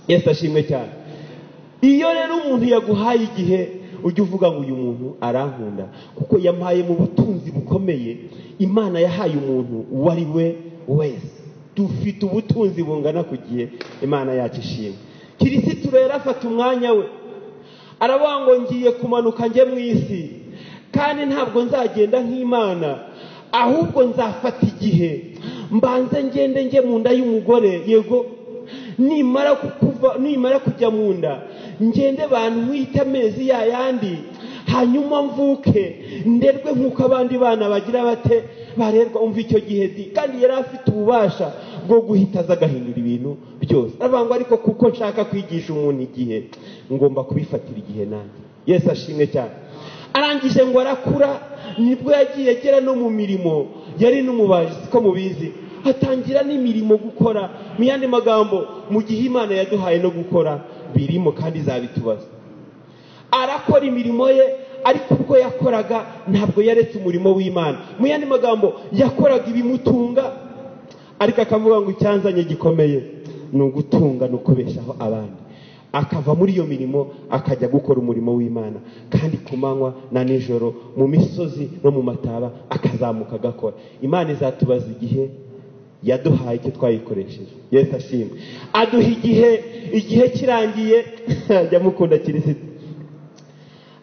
Yesu ashimwe cyane. Iyo rero umuntu yaguhaye igihe, ujya uvuga ngo uyu muntu arankunda kuko yampaye mu butunzi bukomeye Imana yahaye umuntu uwo ari we wese. Dufite ubutunzi bungana ku gihe, Imana yacu ishimwe. Kirisitu rero afata umwanya we, aravuga ngo ngiye kumanuka njye mu isi, kandi ntabwo nzagenda nk'Imana, ahubwo nzafata igihe mbanze ngende njye mu nda y'umugore. Yego, nimara kujya mu nda ngende bantwite amezi yayandi, hanyuma mvuke nderwe nk'uko abandi bana bagira bate barerwa. Umva icyo gihe di, kandi yari afite ububasha bwo guhita aza agahindura ibintu byose. Aravuga ngo ariko kuko nshaka kwigisha umuntu igihe, ngomba kubifatira igihe nanjye. Yesu ashimwe cyane. Arangije ngo arakura, nibwo yagiye agera no mu mirimo. Yari n'umubaji, siko mubizi, atangira n'imirimo gukora. Mu yandi magambo, mu gihe Imana yaduhaye no gukora birimo, kandi izabitubaza. Arakora imirimo ye, ariko ubwo yakoraga ntabwo yaretse umurimo w'Imana. Mu yandi magambo, yakoraga ibimutunga, ariko akavuga ngo icyanzanye gikomeye ni ugutunga no kubeshaho abandi. Akava muri iyo mirimo akajya gukora umurimo w'Imana, kandi ku manywa na nijoro, mu misozi no mu mataba, akazamuka agakora. Imana izatubaza igihe yaduhaye icyo twayikoresheje. Yesu ashimwe. Aduha igihe, igihe kirangiye. Njya mukunda Kirisitu.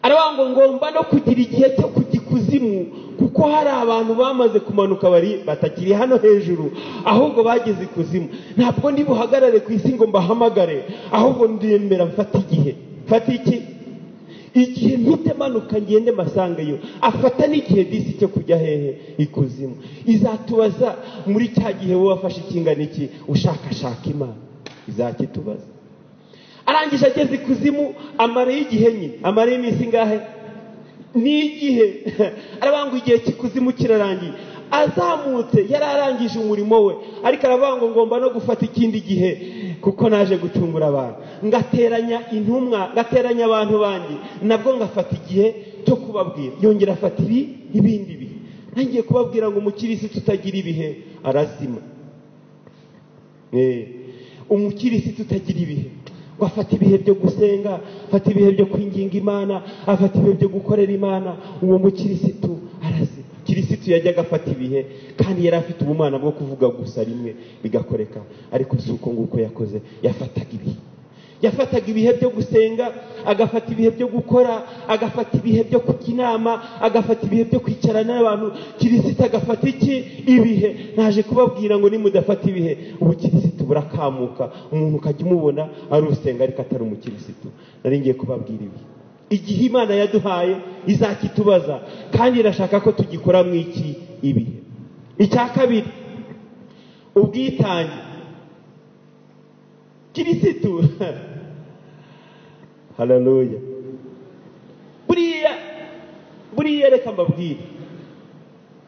Aravuga ngo ngomba no kugira igihe cyo kujya ikuzimu, kuko hari abantu bamaze kumanuka bari batakiri hano hejuru, ahubwo bageze ikuzimu. Ntabwo ndi buhagarare ku isi ngo mbahamagare, ahubwo ndemera mfata igihe. Mfata iki? Igihe mpite manuka ngende masangeyo. Afata n'igihe disi cyo kujya hehe? Ikuzimu. Izatubaza muri cya gihe wowe wafashe ikingana iki ushakashaka Imana, izakitubaza. Arangije ageze ikuzimu, amara y'igihe nyine, amara y'iminsi ingahe? Ni igihe. Aravuga ngo igihe cy'ikuzimu kirarangiye. Azamutse yari arangije umurimo we, ariko aravuga ngo ngomba no gufata ikindi gihe kuko naje gucungura abantu, ngateranya intumwa, ngateranya abantu banjye, nabwo ngafata igihe cyo kubabwira. Yongera afata ibindi bihe. Nangiye kubabwira ngo umukirisitu utagira ibihe arazima. Umukirisitu utagira ibihe, afata ibihe byo gusenga, afata ibihe byo kwinginga Imana, afata ibihe byo gukorera Imana, uwo mukirisitu arazima. Kirisitu yajyaga afata ibihe, kandi yari afite ubumana bwo kuvuga gusa rimwe bigakoreka, ariko si uko nguko yakoze. Yafataga ibihe, yafataga ibihe byo gusenga, agafata ibihe byo gukora, agafata ibihe byo kujya inama, agafata ibihe byo kwicarana n'abantu. Kirisitu agafata iki? Ibihe. Naje kubabwira ngo nimudafata ibihe, ubukirisitu burakamuka, umuntu ukajya umubona ari usenga ariko atari umukirisitu. Nari ngiye kubabwira ibi. Igihe Imana yaduhaye izakitubaza, kandi irashaka ko tugikora mu iki? Ibihe. Icya kabiri, ubwitange. Kirisitu, haleluya. Buriya reka mbabwire,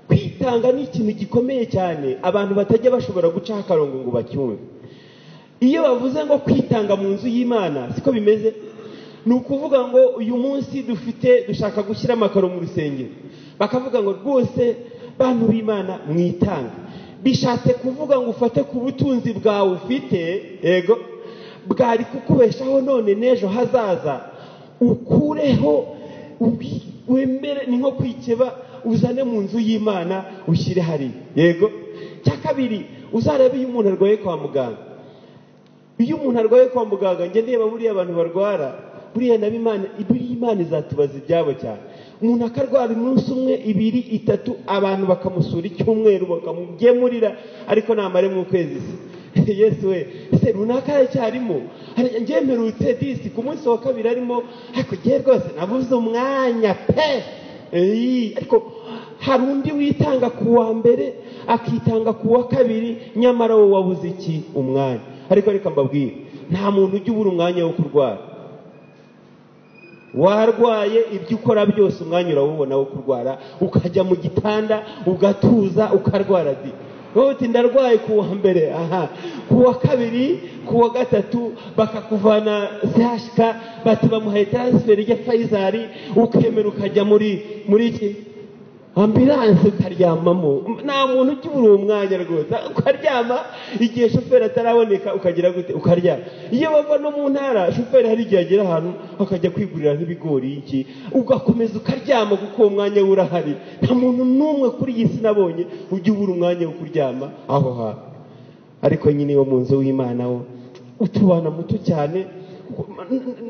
kwitanga ni ikintu gikomeye cyane abantu batajya bashobora gucaho akarongo ngo bacyumve. Iyo bavuze ngo kwitanga mu nzu y'Imana, siko bimeze. Ni ukuvuga ngo uyu munsi dufite, dushaka gushyira amakaro mu rusengero, bakavuga ngo rwose bantu b'Imana mwitanga. Bishatse kuvuga ngo ufate ku butunzi bwawe ufite, yego, bwari kukubeshaho none n'ejo hazaza, ukureho wemere, ni nko kwikeba, uzane mu nzu y'Imana ushyire hari. Yego. Cya kabiri, Uzarebe iyo umuntu arwaye kwa muganga, iyo umuntu arwaye kwa muganga, njye ndeba buriya abantu barwara, buriya nabo Imana izatubaza ibyabo cyane. Umuntu akarwara umunsi umwe, ibiri, itatu, abantu bakamusura icyumweru bakamugemurira, ariko namare mu kwezi se Yesu we, se runaka aracyarimo, njye mperutse disi ku munsi wa kabiri arimo, ariko njye rwose nabuze umwanya pe. Ariko hari undi witanga ku wa mbere akitanga ku wa kabiri, nyamara wowe wabuze iki? Umwanya. Ariko reka mbabwire, nta muntu ujya ubura umwanya wo kurwara. Warwaye, ibyo ukora byose umwanya urawubona wo kurwara, ukajya mu gitanda ugatuza ukarwara di. Wowe uti ndarwaye ku wa mbere, aha, ku wa kabiri, ku wa gatatu bakakuvana CHK, bati bamuhaye transfer ijya Faisal, ukemera ukajya muri iki ambulance ukaryamamo. Nta muntu ujya ubura uwo mwanya rwose, ukaryama igihe shoferi ataraboneka, ukagira gute? Ukaryama. Iyo bava no mu ntara, shoferi hari igihe agera ahantu akajya kwigurira nk'ibigori iki, ugakomeza ukaryama kuko uwo mwanya we urahari. Nta muntu n'umwe kuri iyi si nabonye ujya ubura umwanya wo kuryama aho hantu. Ariko nyine wo mu nzu w'Imana wo utubana muto cyane,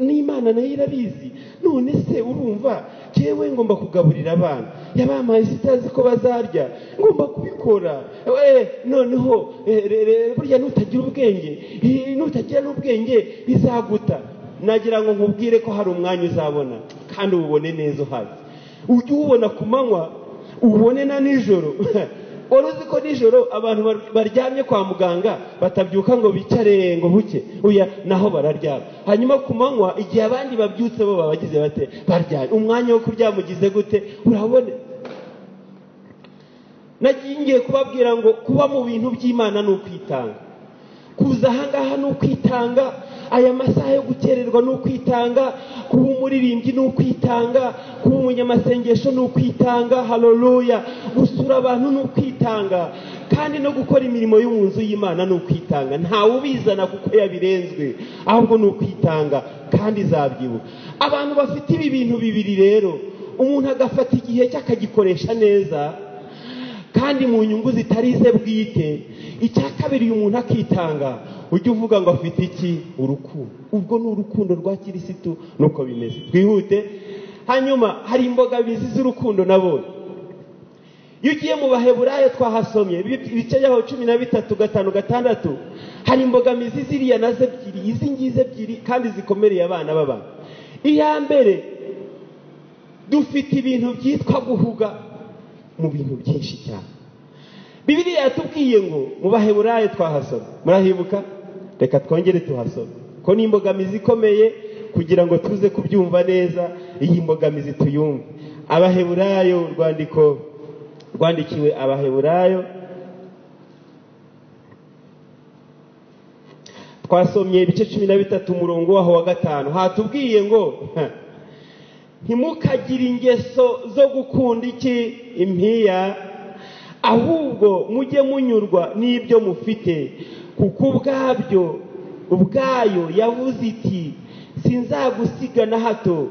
n'Imana nayo irabizi. None se urumva jewe ngomba kugaburira abana, yabampaye sitazi ko bazarya, ngomba kubikora. Noneho burya nutagira ubwenge, nutagira n'ubwenge bizaguta. Nagira ngo nkubwire ko hari umwanya uzabona, kandi ububone neza uhaze. Ujye uwubona ku manywa, ubone na nijoro. Wari uzi ko nijoro abantu baryamye kwa muganga batabyuka ngo bicare ngo buke? Oya, naho bararyama. Hanyuma ku manywa igihe abandi babyutse bo babagize bate? Baryamye. Umwanya wo kuryama ugize gute? Urabone. Nagiye kubabwira ngo kuba mu bintu by'Imana ni ukwitanga. Kuza ahangaha ni ukwitanga, aya masaha yo gukererwa ni ukwitanga, kuba umuririmbyi ni ukwitanga, kuba umunyamasengesho ni ukwitanga, haleluya, gusura abantu ni ukwitanga, kandi no gukora imirimo yo mu nzu y'Imana ni ukwitanga. Ntawe ubizana kuko yabirenzwe, ahubwo ni ukwitanga, kandi izabyibuka. Abantu bafite ibi bintu bibiri rero, umuntu agafata igihe cye akagikoresha neza kandi mu nyungu zitari ze bwite. Icya kabiri, umuntu akitanga, ujye uvuga ngo afite iki? Urukundo. Ubwo ni urukundo rwa Kirisitu, nuko bimeze. Twihute. Hanyuma hari imbogamizi z'urukundo nabonye. Iyo ugiye mu Baheburayo twahasomye ibice byaho 13 5 6, hari imbogamizi ziriya nazo ebyiri, izi ngizi ebyiri kandi zikomereye abana b'abantu. Iya mbere, dufite ibintu byitwa guhuga mu bintu byinshi cyane. Bibiliya yatubwiye ngo mu Baheburayo twahasoma, murahibuka? Reka twongere tuhasome, ko ni imbogamizi ikomeye kugira ngo tuze kubyumva neza, iyi mbogamizi tuyumve. Abaheburayo, urwandiko rwandikiwe Abaheburayo, twasomye ibice 13 umurongo waho wa 5, hatubwiye ngo ntimukagire ingeso zo gukunda iki? Impiya, ahubwo mujye munyurwa n'ibyo mufite, kuko ubwabyo ubwayo yavuze iti sinzagusiga na hato,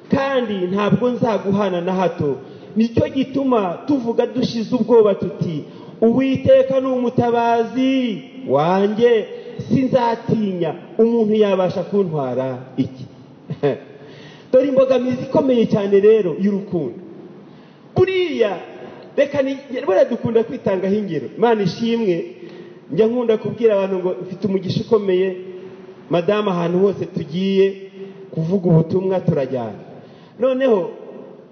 kandi ntabwo nzaguhana na hato. Nicyo gituma tuvuga dushize ubwoba tuti Uwiteka ni umutabazi wanjye, sinzatinya, umuntu yabasha kuntwara iki? Dore imbogamizi ikomeye cyane rero y'urukundo. Buriya reka buriya dukunda kwitangaho ingero. Imana ishimwe, njya nkunda kubwira abantu ngo mfite umugisha ukomeye, madamu ahantu hose tugiye kuvuga ubutumwa turajyana. Noneho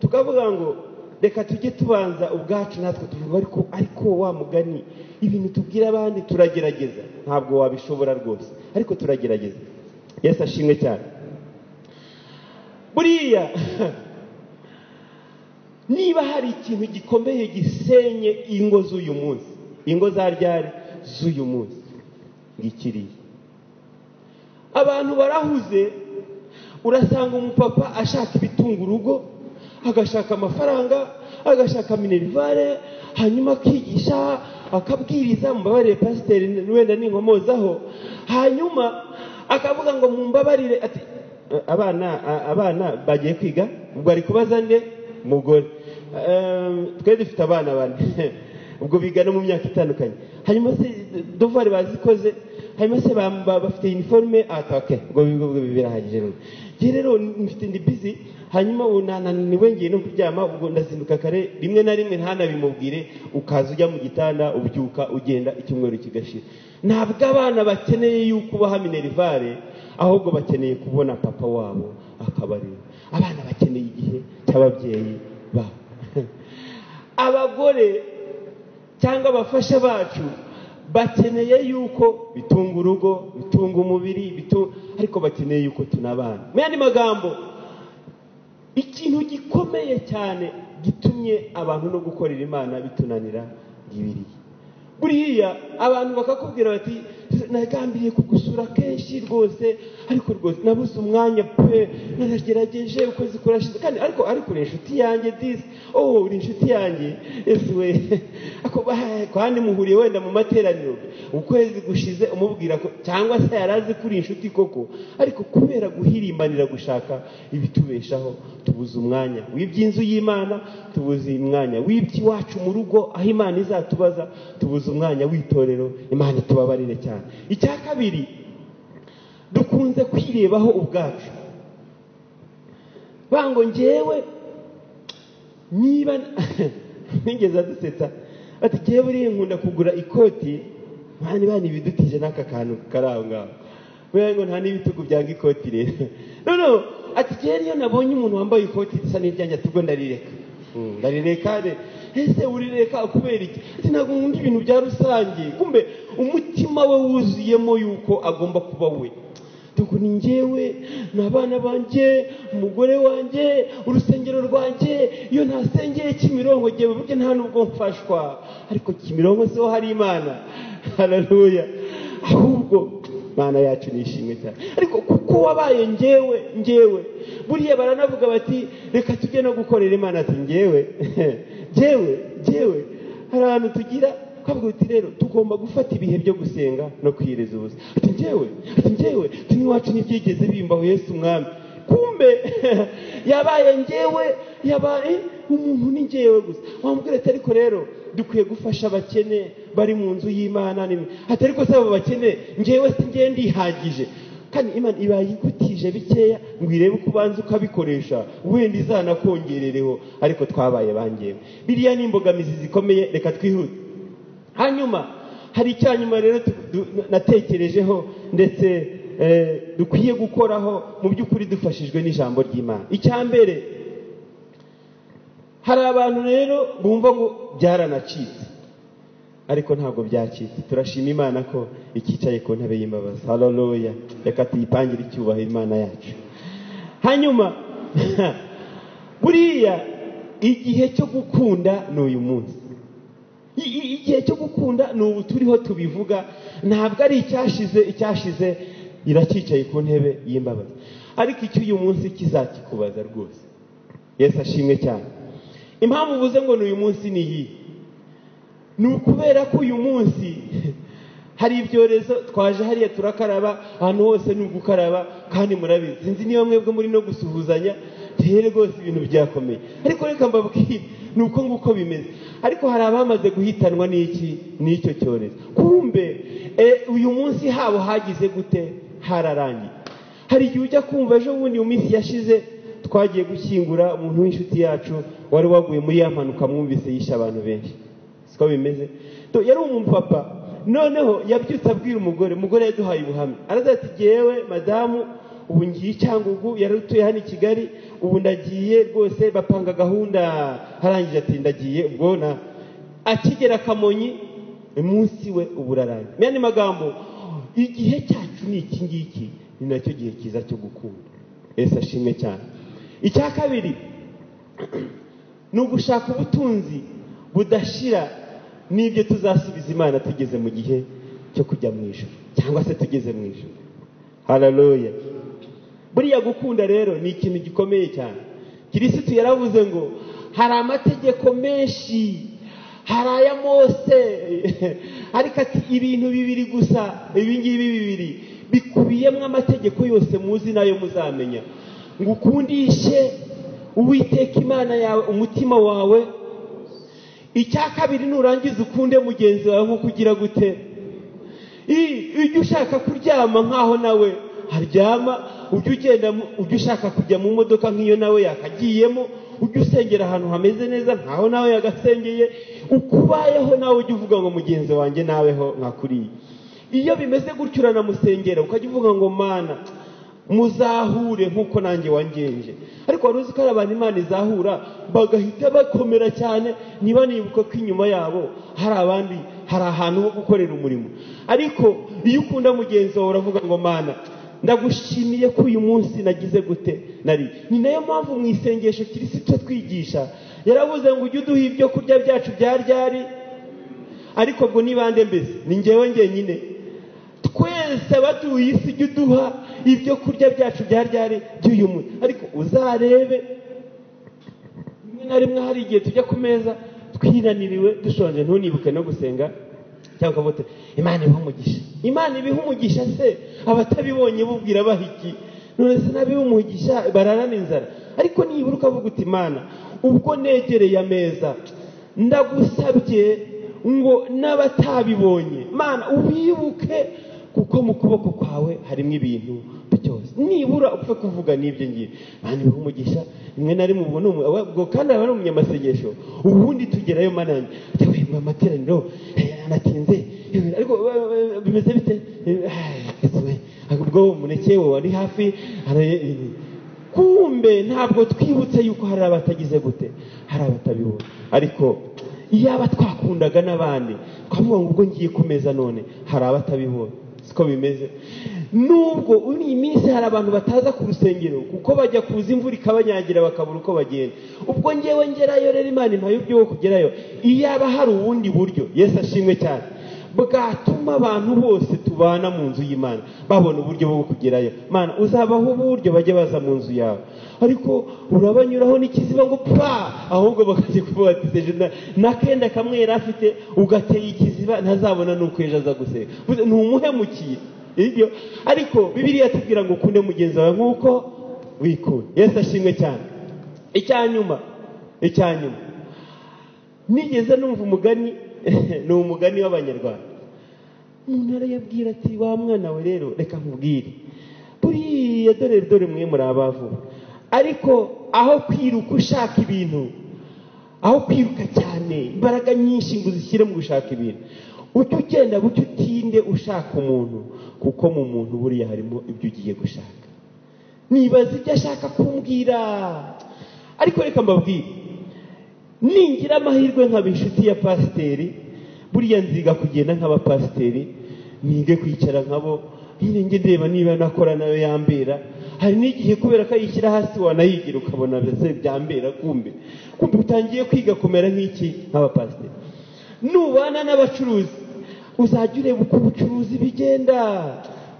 tukavuga ngo reka tujye tubanza ubwacu natwe tuvuga, ariko wa mugani ibintu tubwira abandi turagerageza, ntabwo wabishobora rwose, ariko turagerageza. Yesu ashimwe cyane. Buriya niba hari ikintu gikomeye gisenye ingo z'uyu munsi, ingo za ryari z'uyu munsi, ngikiriye. Abantu barahuze, urasanga umupapa ashaka ibitunga urugo, agashaka amafaranga, agashaka minerivare, hanyuma akigisha, akabwiriza, mumbabarire pasiteri wenda ninkomozaho, hanyuma akavuga ngo mumbabarire, ati abana bagiye kwiga, ubwo ari kubaza nde? Mugore. Twe dufite abana bane. Ubwo bigana mu myaka itandukanye. Hanyuma se devoir bazikoze, hanyuma se bafite uniforme, atake ubwo birahagije. Njye rero mfite ndi busy, hanyuma unananiwe ngiye no kuryama, ubwo ndazinduka kare, rimwe na rimwe ntanabimubwire, ukaza ujya mu gitanda ubyuka ugenda icyumweru kigashira. Ntabwo abana bakeneye yuko ubaha minerivare, ahubwo bakeneye kubona papa wabo akabareba. Abana bakeneye igihe cy'ababyeyi babo. Abagore cyangwa abafasha bacu bakeneye yuko bitunga urugo, bitunga umubiri, ariko bakeneye yuko tunabana. Mu yandi magambo, ikintu gikomeye cyane gitumye abantu no gukorera Imana bitunanira ngibiriye. Buriya abantu bakakubwira bati nagambiriye kugusura kenshi rwose, ariko rwose nabuze umwanya pe, naragerageje ukwezi kurashize, kandi ariko uri inshuti yanjye disi, oh uri inshuti yanjye Yesu we. Ako kandi muhuriye wenda mu materaniro, ukwezi gushize umubwira ko cyangwa se yarazi kuri inshuti koko, ariko kubera guhirimbanira gushaka ibitubeshaho tubuze umwanya w'iby'inzu y'Imana, tubuze umwanya w'iby'iwacu mu rugo aho Imana izatubaza, tubuze umwanya w'itorero. Imana itubabarire cyane. Icya kabiri, dukunze kwirebaho ubwacu. Bango njyewe niba nigeze dusetsa ati njyewe buriya nkunda kugura ikoti, bani bani bidutije n'aka kantu kari aho ngaho, buriya ngo nta n'ibitugu byanga ikoti rero. No ati njyewe niyo nabonye umuntu wambaye ikoti risa n'iryanjye ati ubwo ndarireka, ndarireka. Ese urireka kubera iki? Ati ntabwo nkunda ibintu bya rusange. Kumbe umutima we wuzuyemo yuko agomba kuba we. Tuko ni njyewe n'abana banjye, umugore wanjye, urusengero rwanjye, iyo ntasengeye Kimironko jyewe burya nta nubwo mfashwa, ariko Kimironko siho hari Imana. Haleluya. Ahubwo Imana yacu nishimwe cyane. Ariko kuko wabaye njyewe njyewe, buriya baranavuga bati reka tujye no gukorera Imana, ati njyewe njyewe njyewe. Hari abantu tugira kavuga uti rero tugomba gufata ibihe byo gusenga no kwireza ubusa. Ati njyewe, ati njyewe, tuni wacu ntibyigeze bimbaho Yesu umwami. Kumbe yabaye njyewe, yabaye umuntu ni njyewe gusa. Wamubwira ati ariko rero dukwiye gufasha abakene bari mu nzu y'Imana, ati ariko se abo bakene njyewe si njye ndihagije. Kandi Imana ibaye igutije bikeya ngo irebe uko ubanza ukabikoresha, wenda izanakongerereho, ariko twabaye bangewe. Biriya ni imbogamizi zikomeye, reka twihute. Hanyuma hari icyanyuma rero natekerejeho ndetse dukwiye gukoraho mu by'ukuri dufashijwe n'ijambo ry'Imana. Icya mbere, hari abantu rero bumva ngo byaranacitse, ariko ntabwo byacitse. Turashima Imana ko ikicaye ku ntebe y'imbabazi. Haleluya. Reka tuyipangire icyubahiro Imana yacu. Hanyuma buriya igihe cyo gukunda ni uyu munsi. Igihe cyo gukunda ni ubu turiho tubivuga, ntabwo ari icyashize. Icyashize iracicaye ku ntebe y'imbabazi, ariko icyo uyu munsi kizakikubaza rwose. Yesu ashimwe cyane. Impamvu uvuze ngo ni uyu munsi ni iyi, ni ukubera ko uyu munsi hari ibyorezo. Twaje hariya turakaraba, ahantu hose ni ugukaraba, kandi murabizi, sinzi niba mwebwe muri no gusuhuzanya, rero rwose ibintu byakomeye. Ariko reka mbabwire ni uko nguko bimeze. Ariko hari abamaze guhitanwa n'iki, n'icyo cyorezo. Kumbe uyu munsi habo hagize gute? Hararangiye. Hari igihe ujya kumva ejo bundi mu minsi yashize twagiye gushyingura umuntu w'inshuti yacu wari waguye muri ya mpanuka mwumvise yishe abantu benshi. Siko bimeze. Yari umupapa, noneho yabyutse abwira umugore, umugore yaduhaye ubuhamya. Araza ati jyewe madamu ubu ngiye Cyangugu, yari utuye hano i Kigali, ubu ndagiye rwose, bapanga gahunda. Harangije ati ndagiye, ubwo na akigera Kamonyi umunsi we uburarangiye. Mu yandi magambo, igihe cyacu ni iki ngiki, ni nacyo gihe cyiza cyo gukunda. Yesu ashimwe cyane. Icya kabiri ni ugushaka ubutunzi budashira n'ibyo tuzasubiza Imana tugeze mu gihe cyo kujya mu ijuru, cyangwa se tugeze mu ijuru. Haleluya. Buriya gukunda rero ni ikintu gikomeye cyane. Kirisitu yaravuze ngo hari amategeko menshi, hari aya Mose, ariko ati ibintu bibiri gusa, ibi ngibi bibiri bikubiyemo amategeko yose muzi nayo muzamenya. Ngo ukundishe Uwiteka Imana yawe umutima wawe. Icya kabiri, nurangiza ukunde mugenzi wawe nk'uko ugira gute. Ujye ushaka kuryama nk'aho nawe haryama, ujye ugenda, ujye ushaka kujya mu modoka nk'iyo nawe yakagiyemo, ujye usengera ahantu hameze neza nkaho nawe yagasengeye. Ukubayeho nawe ujye uvuga ngo mugenzi wanjye naweho nkakuriye. Iyo bimeze gutyo uranamusengera, ukajya uvuga ngo Mana muzahure nk'uko nanjye wangenje. Ariko wari uzi ko hari abantu Imana izahura bagahita bakomera cyane, niba nibuka ko inyuma yabo hari abandi, hari ahantu ho gukorera umurimo. Ariko iyo ukunda mugenzi wawe uravuga ngo Mana ndagushimiye ko uyu munsi nagize gute nari. Ni nayo mpamvu mu isengesho Kristo twigisha yaravuze ngo ujye uduha ibyo kurya byacu bya ryari. Ariko ubwo ni bande mbese? Ni njyewe njyenyine. Twese abatuye isi ujye uduha ibyo kurya byacu bya ryari by'uyu munsi. Ariko uzarebe rimwe na rimwe hari igihe tujya ku meza twinaniriwe dushonje, ntunibuke no gusenga, cyangwa ukavuga Imana ibiha umugisha. Imana ibiha umugisha se abatabibonye bubwira bahiki? None se nabiha umugisha bararana inzara. Ariko nibura ukavuga uti Imana ubwo negereye ameza ndagusabye ngo n'abatabibonye Mana ubibuke, kuko mu kuboko kwawe harimo ibintu byose. Nibura upfe kuvuga n'ibyo ngiye, Mana ibiha umugisha. Rimwe na rimwe ubwo kandi aba ari umunyamasengesho, ubundi tugerayo Mana yanjye ati amateraniro anatinze, ariko bimeze bite? Ubwo umuneke we wari hafi. Kumbe ntabwo twibutse yuko hari abatagize gute, hari abatabibona. Ariko iyaba twakundaga n'abandi twavuga ngo ubwo ngiye kumeza none hari abatabibona. Siko bimeze. Nubwo uri iminsi hari abantu bataza ku rusengero kuko bajya kuza imvura ikabanyagira bakabura uko bagenda. Ubwo ngewe ngerayo rero Imana impaye ubyo wo kugerayo. Iyaba hari ubundi buryo, Yesu ashimwe cyane, bwatuma abantu bose tubana mu nzu y'Imana babona uburyo bwo kugerayo. Mana uzabaho uburyo bajye baza mu nzu yawe. Ariko urabanyuraho n'ikiziba ngo pa, ahubwo bakajya kuvuga ati nakenda kamwe yari afite ugateye ikiziba ntazabona nuko ejo aza gusenga. Ntumuhemukiye ibyo. Ariko Bibiliya tubwira ngo ukunde mugenzi wawe nk'uko wikunda. Yesu ashimwe cyane. Icyanyuma nigeze numva umugani, ni umugani w'Abanyarwanda. Umuntu arayabwira ati wa mwana we rero reka nkubwire, buriya dore mwe muri abavuba, ariko aho kwiruka ushaka ibintu, aho kwiruka cyane imbaraga nyinshi ngo uzishyire mu gushaka ibintu, ujye ugenda bucyo utinde ushaka umuntu, kuko mu muntu buriya harimo ibyo ugiye gushaka. Nibaza ibyo ashaka kumbwira. Ariko reka mbabwire, ningira amahirwe nkaba inshuti ya pasiteri, buriya nziga kugenda nk'abapasiteri, nige kwicara nkabo, nge ndeba niba nakora nayo yambera. Hari n'igihe kubera ko ayishyira hasi wanayigira ukabona mbese byambera, kumbe utangiye kwiga kumera nk'iki nk'abapasiteri. Nubana n'abacuruzi uzajya ureba uko ubucuruzi bigenda,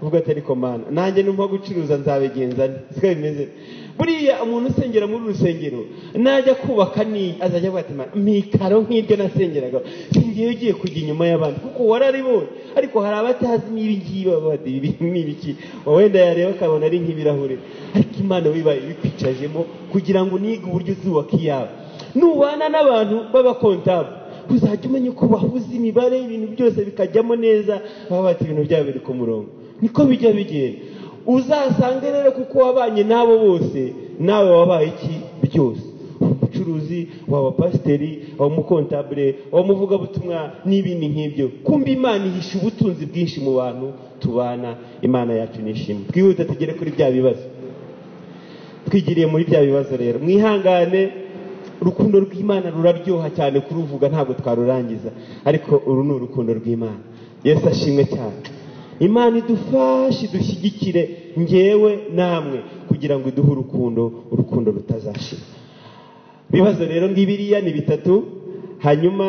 uvuga ati ariko Mana nanjye numva gucuruza nzabigenza nte? Siko bimeze. Buriya umuntu usengera muri rusengero najya kubaka ni azajya avuga ati Mana mikaro nk'iryo nasengeraga singiye ugiye kujya inyuma y'abandi, kuko wararibonye. Ariko hari abatazi n'ibi ngibi bati ibi n'ibiki, wenda yareba akabona ari nk'ibirahure. Ariko Imana wibaye ibikwicajemo kugira ngo unige uburyo uzubaka iyawe. Nubana n'abantu b'abakontabule uzajya umenya uko bahuza imibare, ibintu byose bikajyamo neza, baba bati ibintu byabo biri ku murongo. Niko bijya bigenda. Uzasange rero kuko wabanye nabo bose, nawe wabaye iki byose. Umucuruzi, waba pasiteri, waba umukontabule, waba umuvugabutumwa n'ibindi nk'ibyo. Kumbe Imana ihisha ubutunzi bwinshi mu bantu tubana. Imana yacu nishimwe. Twihute tugere kuri bya bibazo. Twigiriye muri bya bibazo rero, mwihangane. Urukundo rw'Imana ruraryoha cyane kuruvuga, ntabwo twarurangiza, ariko uru ni urukundo rw'Imana. Yesu ashimwe cyane. Imana idufashe idushyigikire ngewe namwe kugira ngo iduhe urukundo, urukundo rutazashira. Ibibazo rero ngibiriya ni bitatu, hanyuma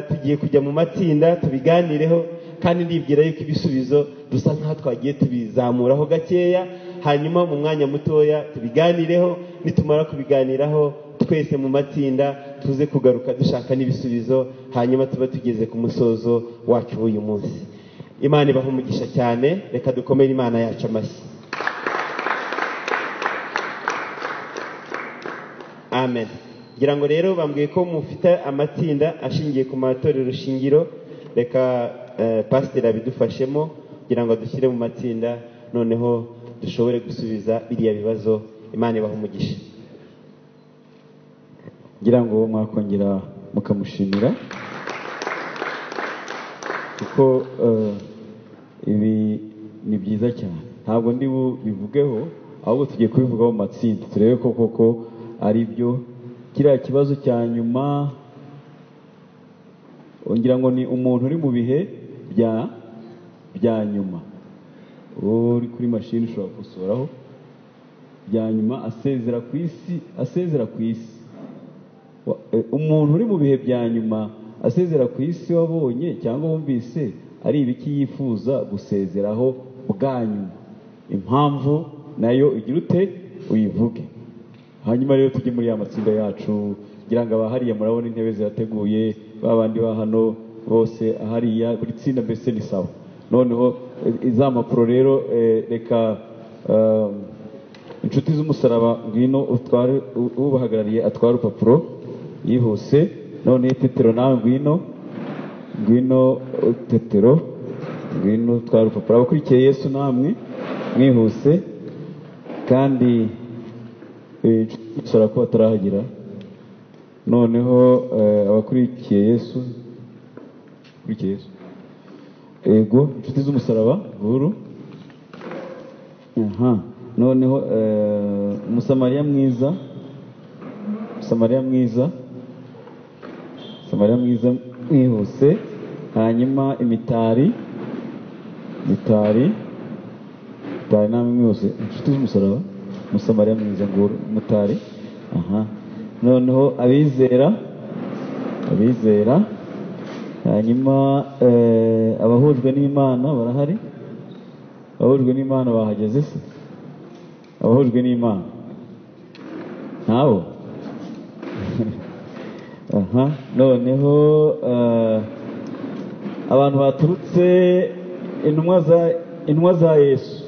tugiye kujya mu matsinda tubiganireho, kandi ndibwira yuko ibisubizo dusa nkaho twagiye tubizamuraho gakeya, hanyuma mu mwanya mutoya tubiganireho. Nitumara kubiganiraho twese mu matsinda tuze kugaruka dushaka n'ibisubizo, hanyuma tuba tugeze ku musozo wacu w'uyu munsi. Imana ibahe umugisha cyane. Reka dukomere Imana yacu amashyi. Amen. Ngira ngo rero bambwiye ko mufite amatsinda ashingiye ku matorero shingiro. Reka pasiteri abidufashemo kugira ngo dushyire mu matsinda, noneho dushobore gusubiza biriya bibazo. Imana ibahe umugisha. Ngira ngo mwakongera mukamushimira, kuko ibi ni byiza cyane. Ntabwo ndi bubivugeho, ahubwo tugiye kubivugaho mu matsinda, turebe ko koko ari byo. Kiriya kibazo cya nyuma ngira ngo ni umuntu uri mu bihe bya nyuma, uri kuri mashini ushobora gukosoraho, bya nyuma asezera ku isi, asezera ku isi. Umuntu uri mu bihe bya nyuma asezera ku isi, wabonye cyangwa wumvise ari ibiki yifuza gusezeraho bwa nyuma? Impamvu nayo igira ute uyivuge. Hanyuma rero tujye muri ya matsinda yacu. Ngira ngo abahariya murabona intebe zirateguye, babandi ba hano bose hariya, buri tsinda mbese ni sawa. Noneho iza mpapuro rero, reka inshuti z'umusaraba ngwino utware, ubahagarariye atware urupapuro yihuse. None Tetero nawe ngwino, ngwino Tetero, ngwino utware urupapuro. Abakurikiye Yesu namwe mwihuse, kandi inshuti ko batarahagera. Noneho abakurikiye Yesu, akurikiye Yesu, ego inshuti z'umusaraba nguru. Aha noneho Umusamariya mwiza, Umusamariya mwiza, Umusamariya mwiza mwihuse. Hanyuma imitari, mitari, mitari namwe mwihuse. Inshuti z'umusaraba, Umusamariya mwiza nguru, mutari. Aha noneho abizera, abizera. Hanyuma abahujwe n'Imana barahari? Abahujwe n'Imana bahageze se? Abahujwe n'Imana ntabo? Aha noneho abantu baturutse intumwa za Yesu,